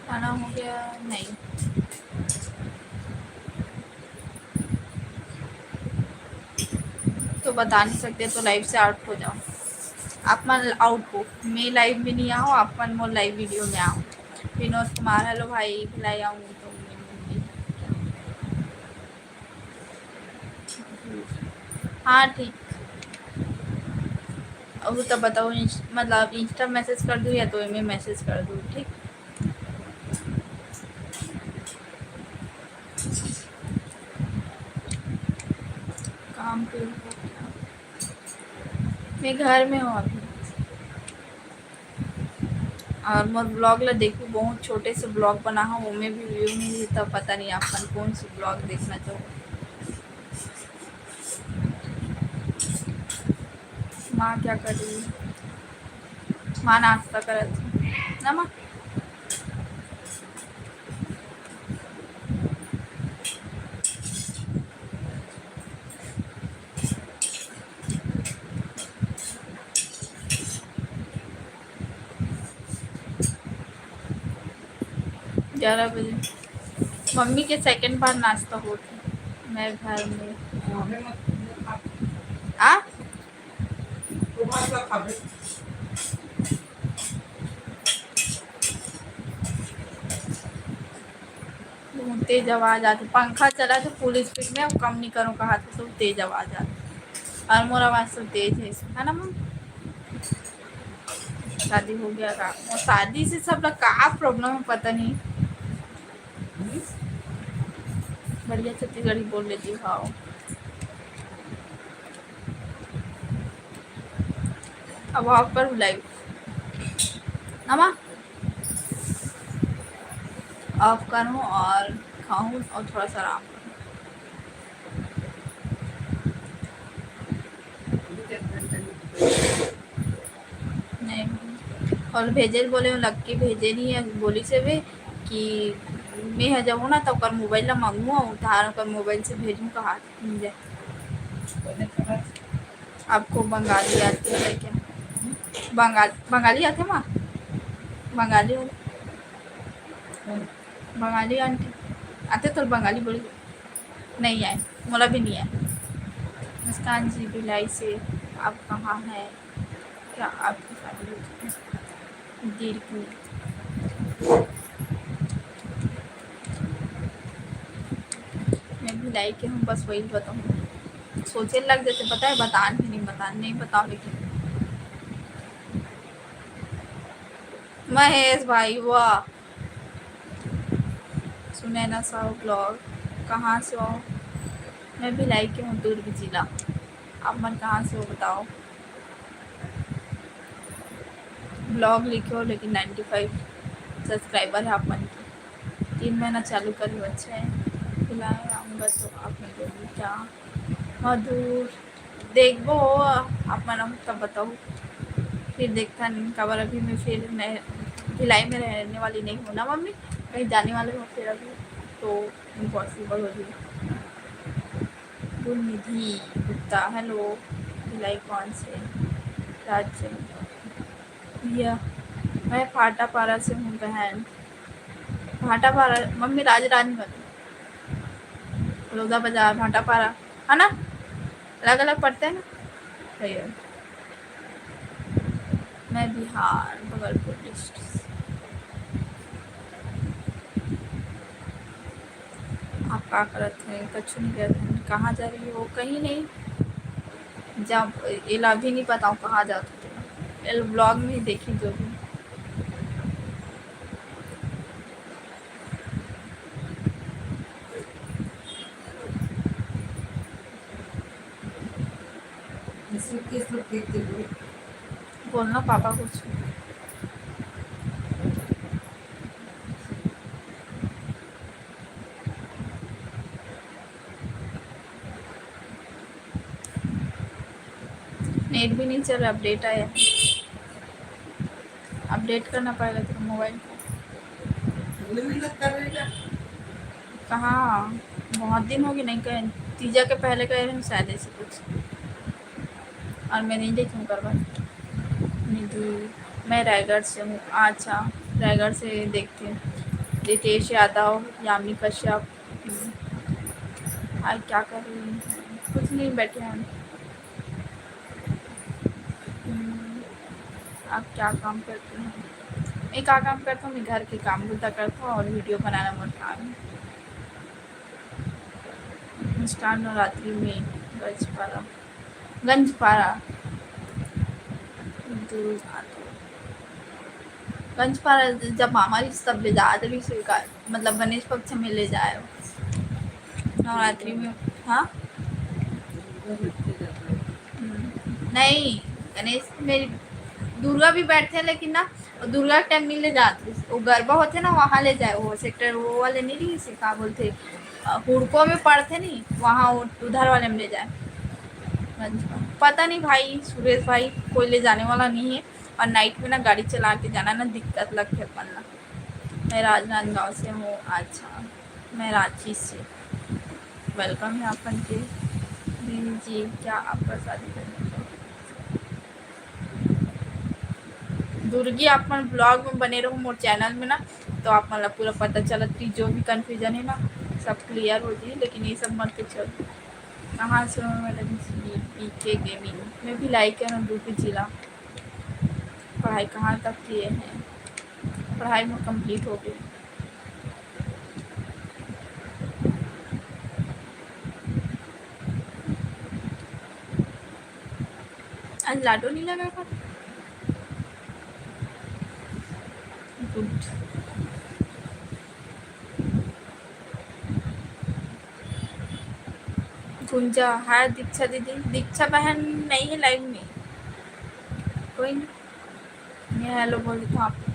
खाना हो गया? नहीं, तो बता नहीं सकते, तो लाइव से आउट हो जाओ। आप मन आउट हो, मैं लाइव में नहीं आओ, आप मन मोर लाइव वीडियो में आओ। विनोद कुमार, हेलो भाई, भिलाई आऊंगी तो मिलूंगी। हाँ, ठीक। अब तो बताओ, इंस-, मतलब, इंस्टा मैसेज कर दूँ या तो एमे मैसेज कर दूँ, ठीक? काम पे हो क्या? मैं घर में हूँ अभी। और मोर ब्लॉग ला देखू, बहुत छोटे से ब्लॉग बना हूँ, ओमे भी व्यू नहीं है, तब पता नहीं आप मन कौन से ब्लॉग देखना चाहो। माँ क्या कर रही है? माँ नाश्ता करत है ना माँ? ग्यारह बजे मम्मी के सेकंड बार नाश्ता होत हे। मैं घर में आ? बहुत तेज आवाज आथे, पंखा चला तो फुल स्पीड में, अब कम नहीं करो कहा तो, तो तेज आवाज आथे। और मोर आवाज तो तेज है, है ना मम्मी? शादी हो गया का? वो शादी से सब लोग का प्रॉब्लम है, पता नहीं। बढ़िया छत्तीसगढ़ी बोल लेती हो। अब ऑफ करूँ लाइव? नमा ऑफ करूँ और खाऊँ और थोड़ा सा आराम करूँ। नहीं, और भेजे ल बोले हूँ, लक्की भेजे नहीं है, बोली से भी कि मैं ह जाऊँ ना तो ओकर मोबाइल ला मांगू, उधार ओकर मोबाइल से भेजूँ कहा। आपको बंगाली आती है क्या? बंगाल-, बंगाली आथे माँ? बंगाली वाले? बंगाली आंटी आथे तो बंगाली बोली। नहीं आए, मोला भी नहीं आए। मुस्कान जी भिलाई से, आप कहाँ हैं? क्या आपकी शादी हो चुकी है? दीदी की। मैं भिलाई के हूँ, बस वही बताऊँ। सोचे लग जाते, पता है, बतान भी नहीं, बतान नहीं बताओ, लेकिन महेश भाई, वाह। सुनैना साहू ब्लॉग, कहाँ से हो? मैं भिलाई के हूँ, दुर्ग जिला। आप मन कहाँ से हो, बताओ? ब्लॉग लिखे हो, लेकिन नाइन्टी फाइव सब्सक्राइबर है आप मन के। तीन महीना चालू करी हो, अच्छा है। भिलाई आऊँगा तो आप मिलोगी क्या? मधुर, देखबो, आप मन आहू तब बताओ, फिर देखथन, काबर अभी मैं फिर नए भिलाई में रहने वाली नहीं हूँ ना मम्मी, कहीं जाने वाली हूँ फिर अभी, तो इम्पॉसिबल हो जाए। गुणनिधि गुप्ता, हेलो, भिलाई कौन से राज्य में? भैया, मैं भाटापारा से हूँ बहन। भाटापारा, मम्मी राजराजनगर, बलौदा बाजार, भाटापारा, है ना? अलग-अलग पड़ते हैं ना? सही है। मैं बिहार, बगलपुर डिस्ट्रिक्ट से। आप का करत हैं? कछु नहीं करत हैं। कहाँ जा रही हो? कहीं नहीं। जब एला भी नहीं पता हूँ कहाँ जात हो। एल ब्लॉग में ही देखी जो भी। बोलना पापा कुछ। नेट भी नहीं चल रहा, अपडेट आया। अपडेट करना पड़ेगा तेरा मोबाइल को। अगले महीना कर रहेगा। कहाँ? बहुत दिन हो गए नहीं कहे। तीजा के पहले कहे रहे शायद ऐसे कुछ। और मैं नहीं देखी हूँ करवा। निधि, मैं रायगढ़ से हूँ। अच्छा, रायगढ़ से देखते हैं। रितेश यादव, यामी कश्यप। हम्म। आज क्या कर रही हैं? कुछ नहीं, बैठे हैं। हम्म, आप क्या काम करते हैं? मैं क्या काम करता हूँ? मैं घर के काम धंधा करता हूँ और वीडियो बनाना मोर काम है। मुस्कान नवरात्रि में गंजपारा, गंजपारा, दूर जाते। गंजपारा जब मामा रहिस तब ले जात रहिस, मतलब गणेश पक्ष में ले जाए। नवरात्रि में, हाँ। हम्म, नहीं, गणेश में दुर्गा भी बैठते हैं, लेकिन ना, वो दुर्गा के टाइम नहीं ले जाते, वो गरबा होते ना, वहाँ ले जाए। वो सेक्टर, वो वाले नहीं रही से, का बोलते, अ, हुड़को में पड़ते नहीं, वहाँ वो उधर वाले में ले जाए। पता नहीं भाई, सुरेश भाई, कोई ले जाने वाला नहीं है। और नाइट में ना गाड़ी चला के जाना ना दिक्कत लगते अपन ला। मैं राजनांदगांव से हूँ। अच्छा, मैं रांची से। वेलकम है अपन के। दीदी जी, क्या आपका शादी करना चाहते हैं? दुर्गी, आप मन ब्लॉग में बने रहो मोर चैनल में ना, तो आप मन ला पूरा पता चलत कि जो भी कन्फ्यूजन है ना, सब क्लियर हो जाई। लेकिन ये सब मत पूछो। कहाँ से हो मैडम जी? पीके गेमिंग। मैं भी लाइक है ना, दुर्गी जिला। पढ़ाई कहाँ तक किए हैं? पढ़ाई में कंप्लीट हो गई। आज लाडो नहीं लगा था। गुड। गुंजा, हाय दीक्षा दीदी। दीक्षा बहन नहीं है लाइव में, कोई नहीं। मैं हेलो बोल देता हूँ आपको।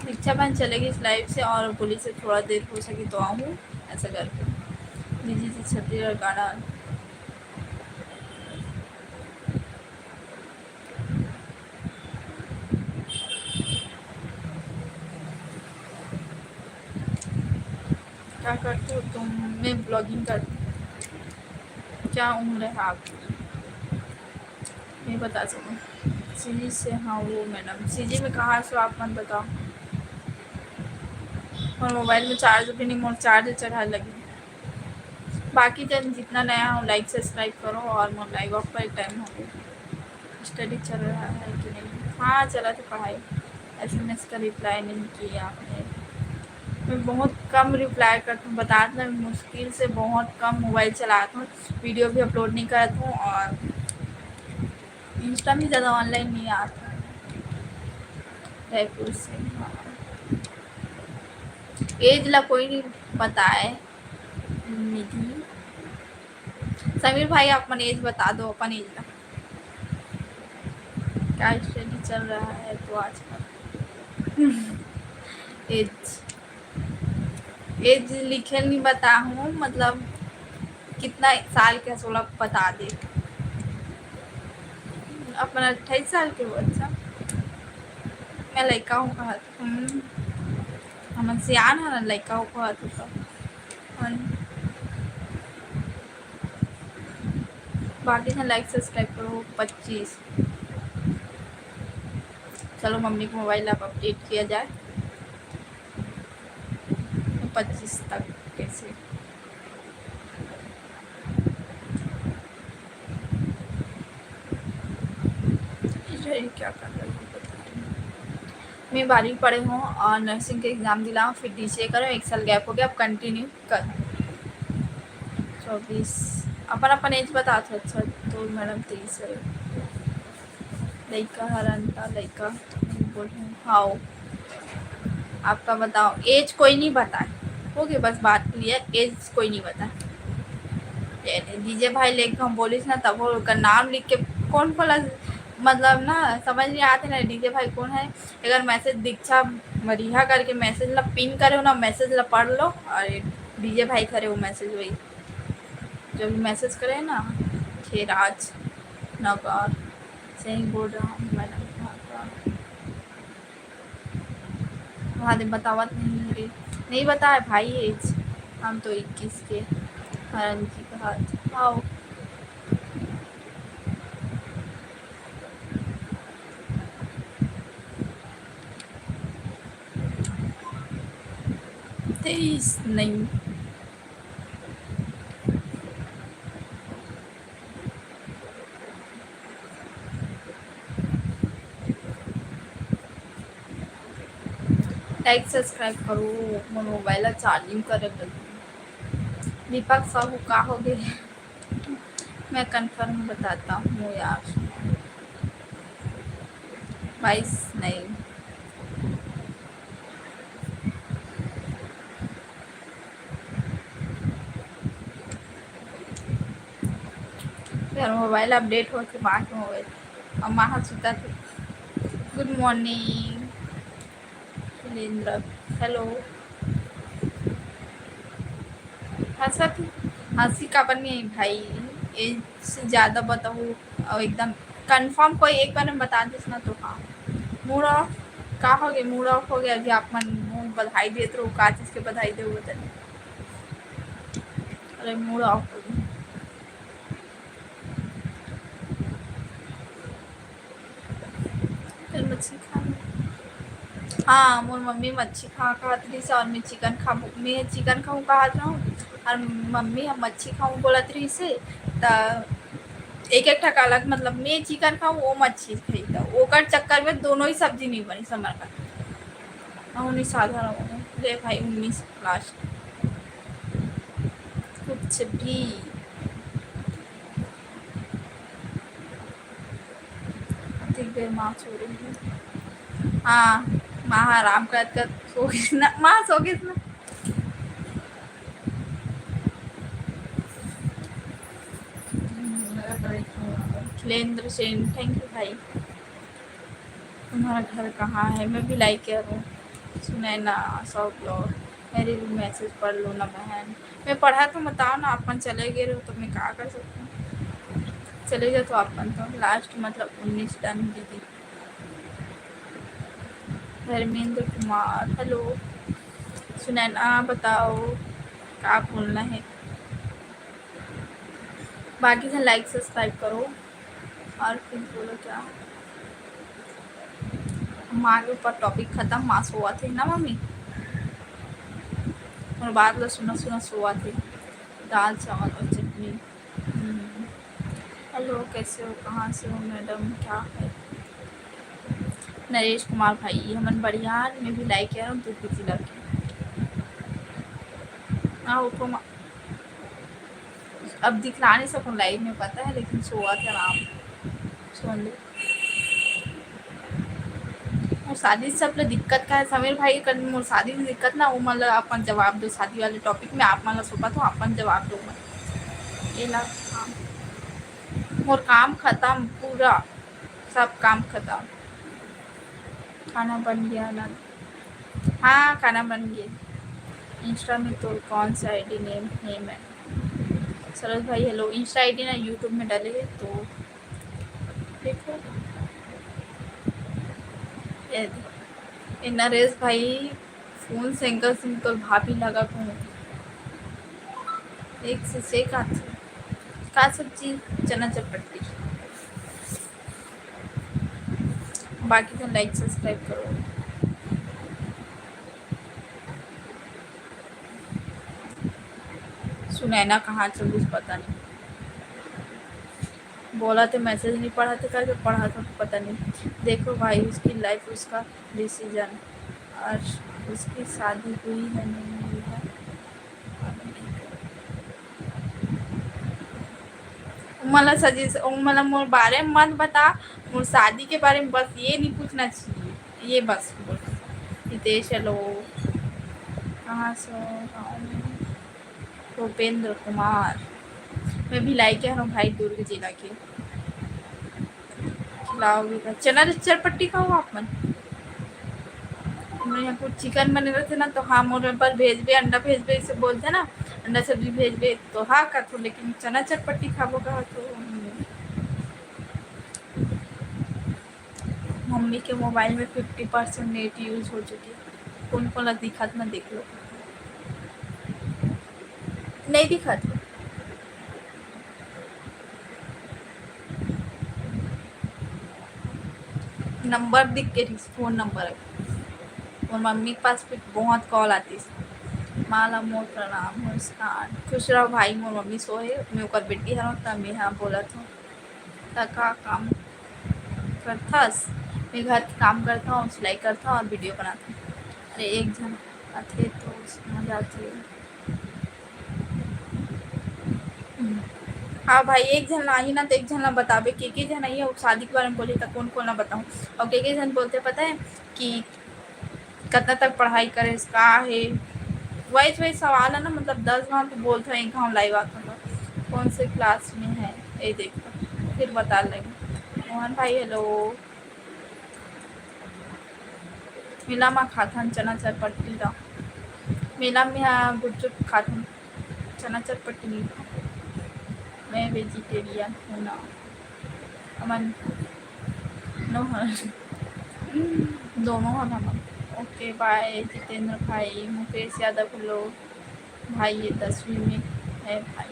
दीक्षा बहन चले गई इस लाइव से और बोली से थोड़ा देर हो सके तो आऊँ, ऐसा करके। दीदी जी छत्तीसगढ़ गाना। क्या करते हो तुम? मैं ब्लॉगिंग करती हूँ। क्या उम्र है आपकी? नहीं बता सकूँ। सीजी से, हाँ वो मैडम। सीजी में कहाँ से हो आप मत बताओ। और मोबाइल में चार्ज भी नहीं, मोर चार्ज चढ़ाए लगी। बाकी जन जितना नया हो, लाइक सब्सक्राइब करो और मोर लाइव ऑफ का टाइम हो गया। स्टडी चल रहा है कि नहीं? हाँ, चला तो पढ़ाई। एसएमएस का रिप्लाई नहीं किया आपने। मैं बहुत कम रिप्लाई करती हूँ, बता देना, मुश्किल से बहुत कम मोबाइल चलाती हूँ, वीडियो भी अपलोड नहीं करती हूँ और इंस्टा में ज़्यादा ऑनलाइन नहीं आता। रायपुर से, हाँ। एज ला कोई नहीं बताए। निधि, समीर भाई, आप मन एज बता दो, अपन एज ला। क्या स्टडी चल रहा है तो आजकल? एज, एज लिखे नहीं बता हूँ, मतलब कितना साल के हस ओला बता दे। अपन अट्ठाईस साल के हो। अच्छा, मैं लइका हूँ कहा। हम्म, हमन सियान हन, लइका हो कहा तू तो। हन। बाकी झन लाइक सब्सक्राइब करो, पच्चीस। चलो, मम्मी को मोबाइल आप अपडेट किया जाए। पच्चीस तक कैसे? ये क्या कर रही है, पता नहीं। मैं बारहवीं पढ़े हूँ और नर्सिंग के एग्जाम दिलाऊँ, फिर डीसीए करूँ, एक साल गैप हो गया, अब कंटिन्यू करूँ। चौबीस। अपन, अपन एज बता दो। अच्छा, तो मैडम तेईस है। लइका हरन ता लइका बोलूँ। हाँ, आपका बताओ, एज कोई नहीं बताए। ओके, बस बात क्लियर, एज कोई नहीं बताए। ये डीजे भाई लेके हम बोलिस ना, तब वो ओकर नाम लिख के कौन बोला, मतलब ना, समझ नहीं आते ना डीजे भाई कौन है। अगर मैसेज दीक्षा मरीहा करके मैसेज ला पिन करे हो ना, मैसेज ला पढ़ लो और डीजे भाई करे वो मैसेज, वही जो भी मैसेज करे ना, खेराज नगर से ही बोल रहा हूँ मैडम। वहाँ दे बतावत नहीं रे, नहीं बताए भाई एज। हम तो इक्कीस के। हरन की कहा, आओ। इस नहीं। Like subscribe करो, मोर मोबाइल ला charging करे बर। दीपक साहू का हो गे? मैं confirm बताता हूँ यार। बाईस नहीं। यार, मोबाइल update होथे, माँ के मोबाइल। अउ माँ ह सुतत हे। Good morning, Surendra. Hello। हंसत, हंसी काबर नहीं भाई? ये से ज्यादा बताहू, अउ एकदम confirm कोई एक बार में बता देस ना तो हाँ। Mood off का हो गया? Mood off हो गया। अभी आप मन मुंह बधाई देत रहो, का चीज के बधाई देहू बता? अरे, mood off हो गया। कल मच्छी खा, हाँ, मोर मम्मी मच्छी खा कहत रहिस अउ मैं चिकन खाबो, मैं चिकन खाऊं कहत रहूं अउ मम्मी हम मच्छी खाऊं बोलत रहिस। त एक एक ठा अलग, मतलब मैं चिकन खाऊं, वो मच्छी खाई, त ओकर चक्कर में दोनों ही सब्जी नहीं बनी समर का। अउ नहीं साधारण ले भाई, उन्नीस लास्ट कुछ भी। अतिक बेर माँ सो रही है। हाँ, माँ आराम करत करत सो गिस ना, माँ सो गिस ना। अखिलेंद्र सेन, thank you भाई। तुम्हारा घर कहाँ है? मैं भी like कर रहा हूँ। सुनैना, सौ ब्लॉग, मेरी भी message पढ़ लो ना बहन। मैं पढ़ा तो बताओ ना, आप मन चले गए रहो तो मैं का कर सकती हूँ? चले जाओ तो आप मन तो लास्ट, मतलब उन्नीस डन दीदी। धर्मेंद्र कुमार, hello। सुनैना, बताओ का बोलना है? बाकी से like subscribe करो और फिर बोलो क्या? माँ के ऊपर topic खत्म, माँ सोवत हे ना मम्मी। और बात ला सुना सुना सोवत हे। दाल चावल और चटनी। हम्म। Hello, कैसे हो, कहाँ से हो मैडम, क्या है? नरेश कुमार भाई, हमन बढ़िया, मैं भी like कर रहा हूँ, तू भी चिल्ला के। हाँ, उठो मा-, अब दिखला नहीं सकूँ live में, पता है, लेकिन सोवत हे आराम, सोन ले। मोर शादी से सबले दिक्कत का है, समीर भाई के कर, मोर शादी में दिक्कत ना, वो मन ला अपन जवाब दो, शादी वाले topic में आप मन ला सौंपा तो अपन जवाब दो मन। एला काम, मोर काम खत्म पूरा, सब काम खत्म। खाना बन गया ना? हाँ, खाना बन गया। Insta में तो कौन सा ID name है? मैं सरोज भाई, hello। Insta ID ना YouTube में डाले है तो देखो। ये दे। ए नरेश भाई, फोन सिंगल सिम तोर भाभी लगा कहूँ। एक से से का, का सब्जी? चना चटपटी। बाकी तो like subscribe करो। सुनैना कहाँ चल गई पता नहीं। बोला तो message नहीं पढ़ा थे करके, पढ़ा था तो पता नहीं। देखो भाई, उसकी life, उसका decision, और उसकी शादी हुई है नहीं हुई है। उमला सजेशन, उमला मोर बारे में मत बता, मोर शादी के बारे में बस ये नहीं पूछना चाहिए, ये बस बोल। रितेश, hello, कहाँ से हो? गाँव में। भूपेंद्र कुमार, मैं भी like कर रहा हूँ भाई, दुर्ग जिला के। खिलाओगे का? चना चटपटी खाओ आप मन। मैं यहाँ कुछ चिकन बने रहते ना, तो हाँ, मोर बर भेजबे, अंडा भेजबे, इसे बोलते ना, अंडा सब्जी भेजबे, तो हाँ कथो, लेकिन चना चटपटी खाबो कहा तो, हम्म। मम्मी के मोबाइल में fifty percent net use हो चुकी है। कौन कौन ला दिखत ना, देख लो, नहीं दिखत। नंबर दिख के रहिस, फोन नंबर। मोर मम्मी के पास भी बहुत कॉल आतिस। माँ ला मोर प्रणाम, मुस्कान। खुश रहो भाई, मोर मम्मी सो हे, मैं ओकर बेटी हरव, त मैं हा बोलत हूँ। त का काम करथस? मैं घर के काम करता हूँ, सिलाई करता हूँ और वीडियो बनाता हूँ। अरे एक झन आथे तो सुना जाथे। हम्म। हाँ भाई, एक झन आही ना, तो एक झन ला बताबे, के के झन आही, अउ शादी के बारे में बोली, तो कौन कौन ला बताऊँ? और के के झन बोलते पता है कि कतना तक पढ़ाई करे, का हे, वही वही सवाल है ना, मतलब, दस घाव तो बोलते हैं, एक घाव लाइव आता था, कौन से क्लास में है, ये देखो, फिर बता लगे। मोहन भाई, हेलो। मेला मा खाथन चना चरपट्टी ला। मेला में हा गुपचुप खाथन, चना चरपट्टी नहीं खाथन। मैं वेजिटेरियन हूँ ना। अमन नो हन। दोनों हन हमन। ओके, बाय जितेंद्र भाई, मुकेश यादव, हेलो। भाई ये दसवीं में है भाई।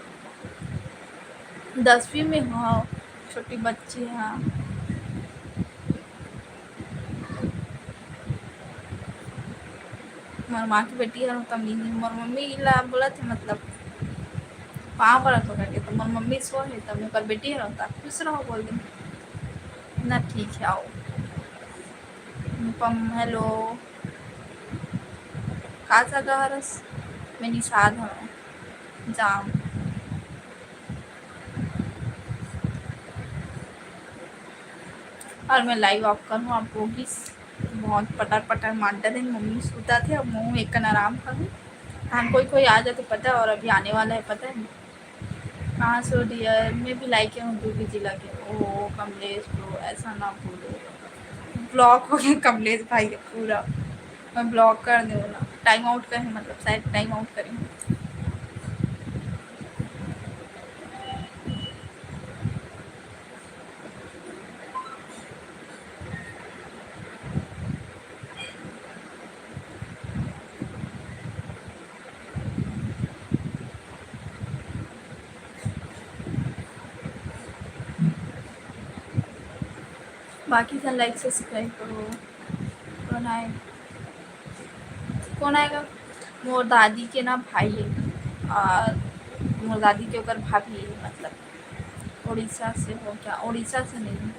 दसवीं में हो, छोटी बच्ची है। मोर माँ की बेटी है, तब नहीं, मोर मम्मी ला बोला थे, मतलब, पाँव पड़त हो करके, तो मोर मम्मी सो है, तब ओकर बेटी है, तब खुश रहो बोल दे ना, ठीक है, आओ। अनुपम, हेलो। का जगह हरस? मैं निषाद हूँ। जाम। और मैं लाइव ऑफ करूँ, आप लोग भी बहुत पटर पटर मार डरे, मम्मी सुता थे, अब मैं एक कन आराम करूँ। हाँ, कोई कोई आ जाए तो पता है, और अभी आने वाला है, पता है। कहाँ से हो डियर? मैं भी लाइक हूँ, दूर भी जिला के। ओ कमलेश ब्रो, ऐसा ना बोलो, ब्लॉक हो गया कमलेश भाई का पूरा। मैं ब्लॉक कर दूँ ना, टाइम आउट कहे, मतलब, शायद टाइम आउट करें। बाकी झन लाइक सब्सक्राइब करो। कौन आए, कौन आएगा? मोर दादी के ना भाई है, और मोर दादी के ओकर भाभी है, मतलब, उड़ीसा से हो क्या? उड़ीसा से नहीं,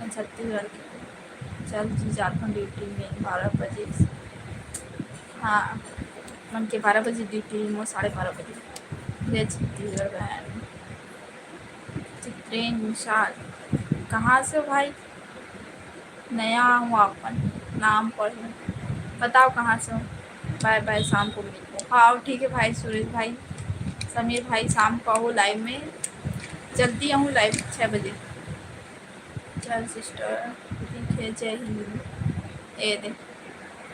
छत्तीसगढ़ के। चल जी, जाथन ड्यूटी में बारह बजे। हाँ, मन के बारह बजे ड्यूटी, मोर साढ़े बारह बजे। जय छत्तीसगढ़ बहन। चित्रेन निषाद, कहाँ से हो भाई? नया हूँ, अपन नाम पढ़ लूँ। बताओ कहाँ से हो? बाय बाय, शाम को मिलते हैं। हाँ, ठीक है भाई सुरेश भाई, समीर भाई, शाम को आओ लाइव में, जल्दी आऊँ लाइव छः बजे। चल सिस्टर, ठीक है, जय हिंद। ए दे,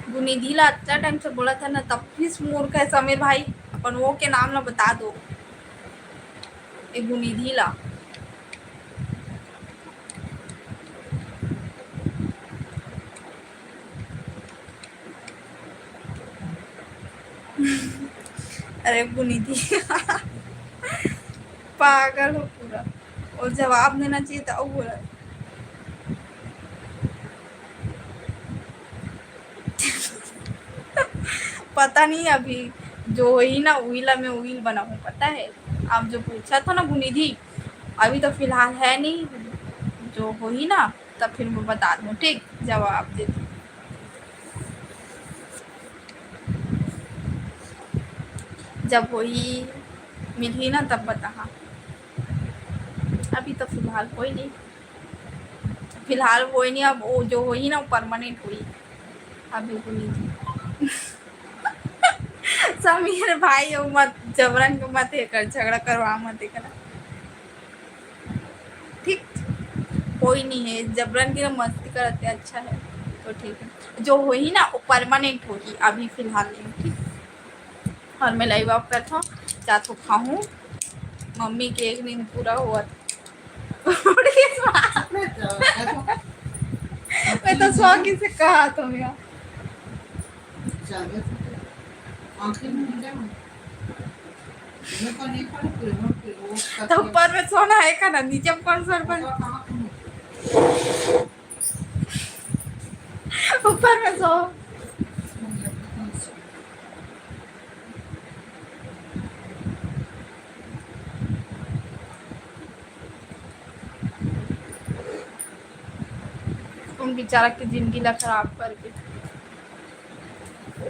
गुनिधि ला अतना टाइम से बोला था ना, तब भी मूर्ख है समीर भाई, अपन वो के नाम ना बता दो, ए गुनिधि ला। अरे गुनिधि पागल हो पूरा, और जवाब देना चाहिए था, वो बोला। पता नहीं, अभी जो होही ना, उही ला मैं उही बनाऊँ, पता है। आप जो पूछा था ना गुनिधि, अभी तो फिलहाल है नहीं, जो होही ना, तब फिर मैं बता दूँ, ठीक, जवाब दे दूँ। जब होही, मिलही ना, तब बताहा। अभी तो फिलहाल कोई नहीं, फिलहाल कोई नहीं। अब वो जो होही ना, वो परमानेंट होही। अभी कोई नहीं। समीर भाई, वो मत, जबरन के मत ये कर, झगड़ा करवा मत ये करा। ठीक, कोई नहीं है, जबरन के मस्ती करते, अच्छा है, तो ठीक है। जो होही ना, वो परमानेंट होही, अभी फिलहाल नहीं, ठीक। और मैं लाइव ऑफ करता हूँ, जा तो खाऊँ, मम्मी के एक दिन पूरा हुआ। मैं तो सौ किसे कहा तुम यार। तो ऊपर में सोना है का ना, नीचे में कौन सोना? ऊपर में सो। बेचारा के जिंदगी ला खराब करके।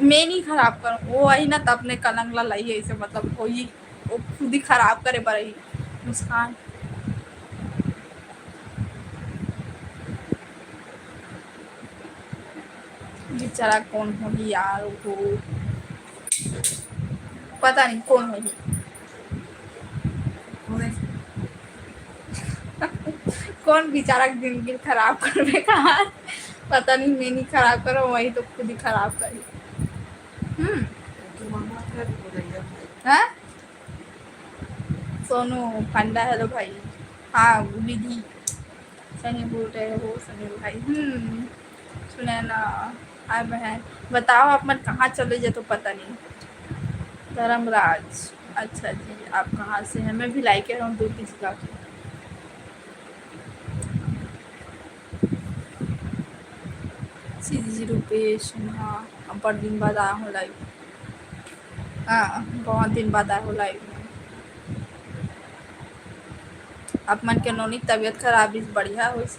मैं नहीं खराब करूँ, वो आई ना, त अपने कलंक ला लाई, ऐसे मतलब वही, वो खुद ही खराब करे बर ही। मुस्कान। बेचारा कौन होही यार, वो पता नहीं कौन होही। कौन बेचारा के जिंदगी खराब करबे कहा? पता नहीं, मैं नहीं खराब करो, वही तो खुद ही खराब करी। हम्म। हाँ? सोनू फंडा, हेलो भाई। हाँ, विधि, सही बोल रहे हो समीर भाई। हम्म, सुनैना, हाय बहन, बताओ आप मन कहाँ चले जाते हो, पता नहीं। धर्मराज, अच्छा जी, आप कहाँ से हैं? मैं भी लाइक कह रहा हूँ, दूर की जगह की। सीधी जी रूपेश सिन्हा, अब्बड़ दिन बाद आया हूँ लाइव। हाँ, बहुत दिन बाद आया हूँ लाइव में। आप मन के नोनी तबीयत खराब इस बढ़िया होइस।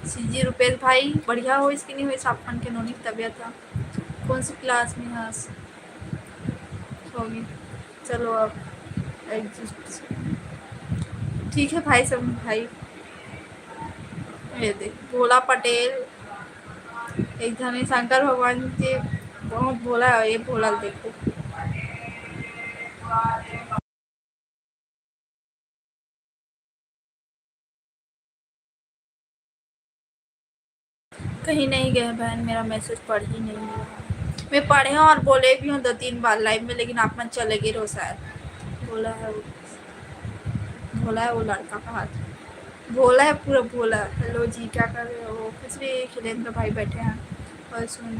सीजी रूपेश भाई, बढ़िया होइस कि नहीं होइस आप मन के नोनी तबीयत ह? कौन सी क्लास में हस? होगी। चलो अब एग्जिस्ट। ठीक है भाई, सब भाई। ये देख, भोला पटेल, एक झन शंकर भगवान के बहुत भोला है, ये भोला देखो। कहीं नहीं गए बहन, मेरा मैसेज पढ़ ही नहीं रहा। मैं पढ़े हूँ और बोले भी हूँ दो तीन बार लाइव में, लेकिन आप मन चले गए रहो शायद। भोला है वो, भोला है वो लड़का का हाथ, भोला है पूरा भोला। हेलो जी, क्या कर रहे हो? कुछ नहीं, खिलेंद्र भाई बैठे हैं। और सुन,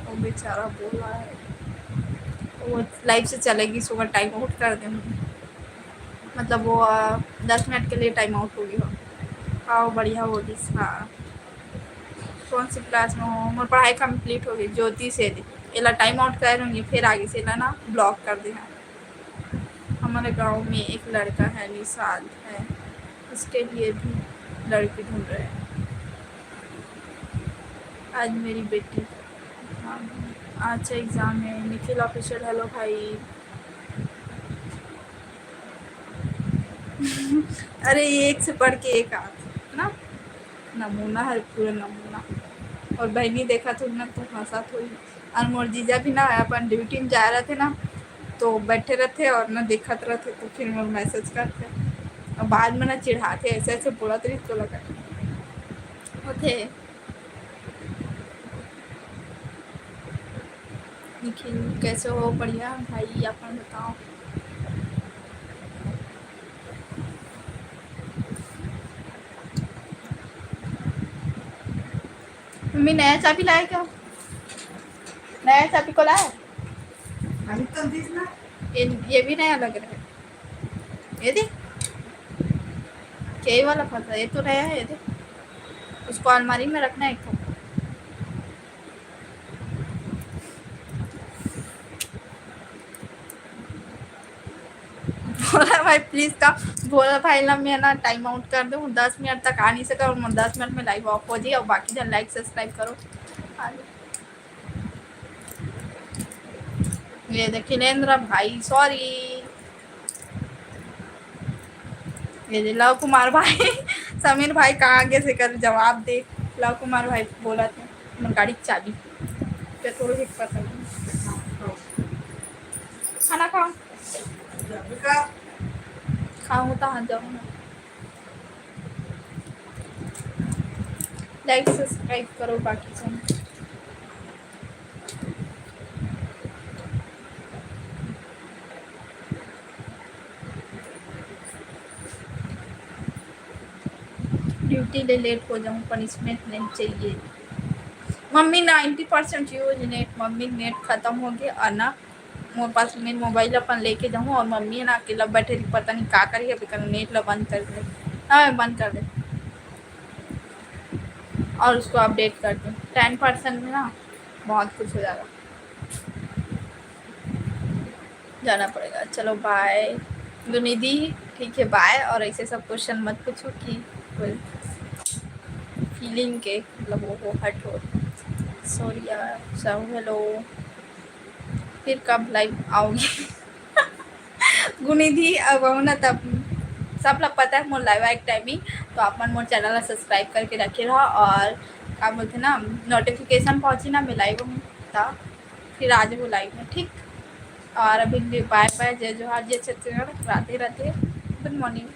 वो बेचारा भोला है, वो लाइव से चलेगी, सुबह टाइम आउट कर देंगे। मतलब वो, अ, दस मिनट के लिए टाइम आउट होगी हो। हाँ, बढ़िया होगी। हाँ, कौन सी क्लास में हो? मोर पढ़ाई कंप्लीट होगी, ज्योति से। एला टाइम आउट कर दूंगी, फिर आगे से एला ना ब्लॉक कर देना। हमारे गांव में एक लड़का है, निषाद है, उसके लिए भी लड़की ढूंढ रहे हैं। आज मेरी बेटी, हाँ, आज से एग्जाम है। निखिल ऑफिशियल, हेलो भाई। अरे, ये एक से बढ़ के एक आत ना, नमूना है पूरा नमूना। और बहनी देखा तो ना, तो हंसा तो ही। और मोर जीजा भी ना अपन ड्यूटी में जा रहे थे ना, तो बैठे रहते और ना देखत रहते, तो फिर मोर मैसेज करते। और बाद में ना चिढ़ाते, ऐसे ऐसे बोला तो नहीं तो लगा होते। निखिल, कैसे हो? बढ़िया भाई, अपन बताओ। मम्मी, नया चाबी लाए क्या? नया चाबी को लाए? अभी तो दिस ना। ये, ये भी नया लग रहा है। ये दे, के वाला फंसा, ये तो नया है, ये दे। उसको अलमारी में रखना है एक ठो। भोला भाई, प्लीज का, भोला भाई ला मैं ना टाइम आउट कर दूँ, दस मिनट तक आ नहीं सका और दस मिनट में लाइव ऑफ हो जाए और बाकी जन लाइक सब्सक्राइब करो। ये देखिए, खिलेंद्र भाई, सॉरी। ये दे, लव कुमार भाई, समीर भाई कहाँ गे से कर जवाब दे। लव कुमार भाई बोला थे, हमर गाड़ी के चाबी, पेट्रोल भी पता नहीं। खाना खाओ, खाओ तो हाँ जाओ ना। लाइक सब्सक्राइब करो बाकी सब। ड्यूटी ले लेट हो जाऊँ, पनिशमेंट नहीं चाहिए। Mummy ninety percent use net, mummy net खत्म हो गया और ना मोर पास, मैं मोबाइल अपन लेके जाऊँ और मम्मी है ना अकेला बैठे रही, पता नहीं का करी, अभी कर नेट ला बंद कर दे। हाँ, बंद कर दे और उसको अपडेट कर दे। टेन परसेंट में ना बहुत कुछ हो जाएगा। जाना पड़ेगा। चलो बाय। निधि, ठीक है, बाय। और ऐसे सब क्वेश्चन मत पूछो कि कोई फीलिंग के, मतलब, वो, वो हट हो। सॉरी यार, सब हेलो, फिर कब लाइव आओगी? गुनिधि, अब हूँ ना, तब सब ला पता है मोर लाइव आए के टाइमिंग, तो आप मन मोर चैनल ला सब्सक्राइब करके रखे रहो, और का बोलते ना, नोटिफिकेशन पहुँची ना मैं लाइव हूँ, तब फिर आ जाओ लाइव में, ठीक? और अभी बाय बाय, जय जोहार, जय छत्तीसगढ़, राधे राधे, गुड मॉर्निंग।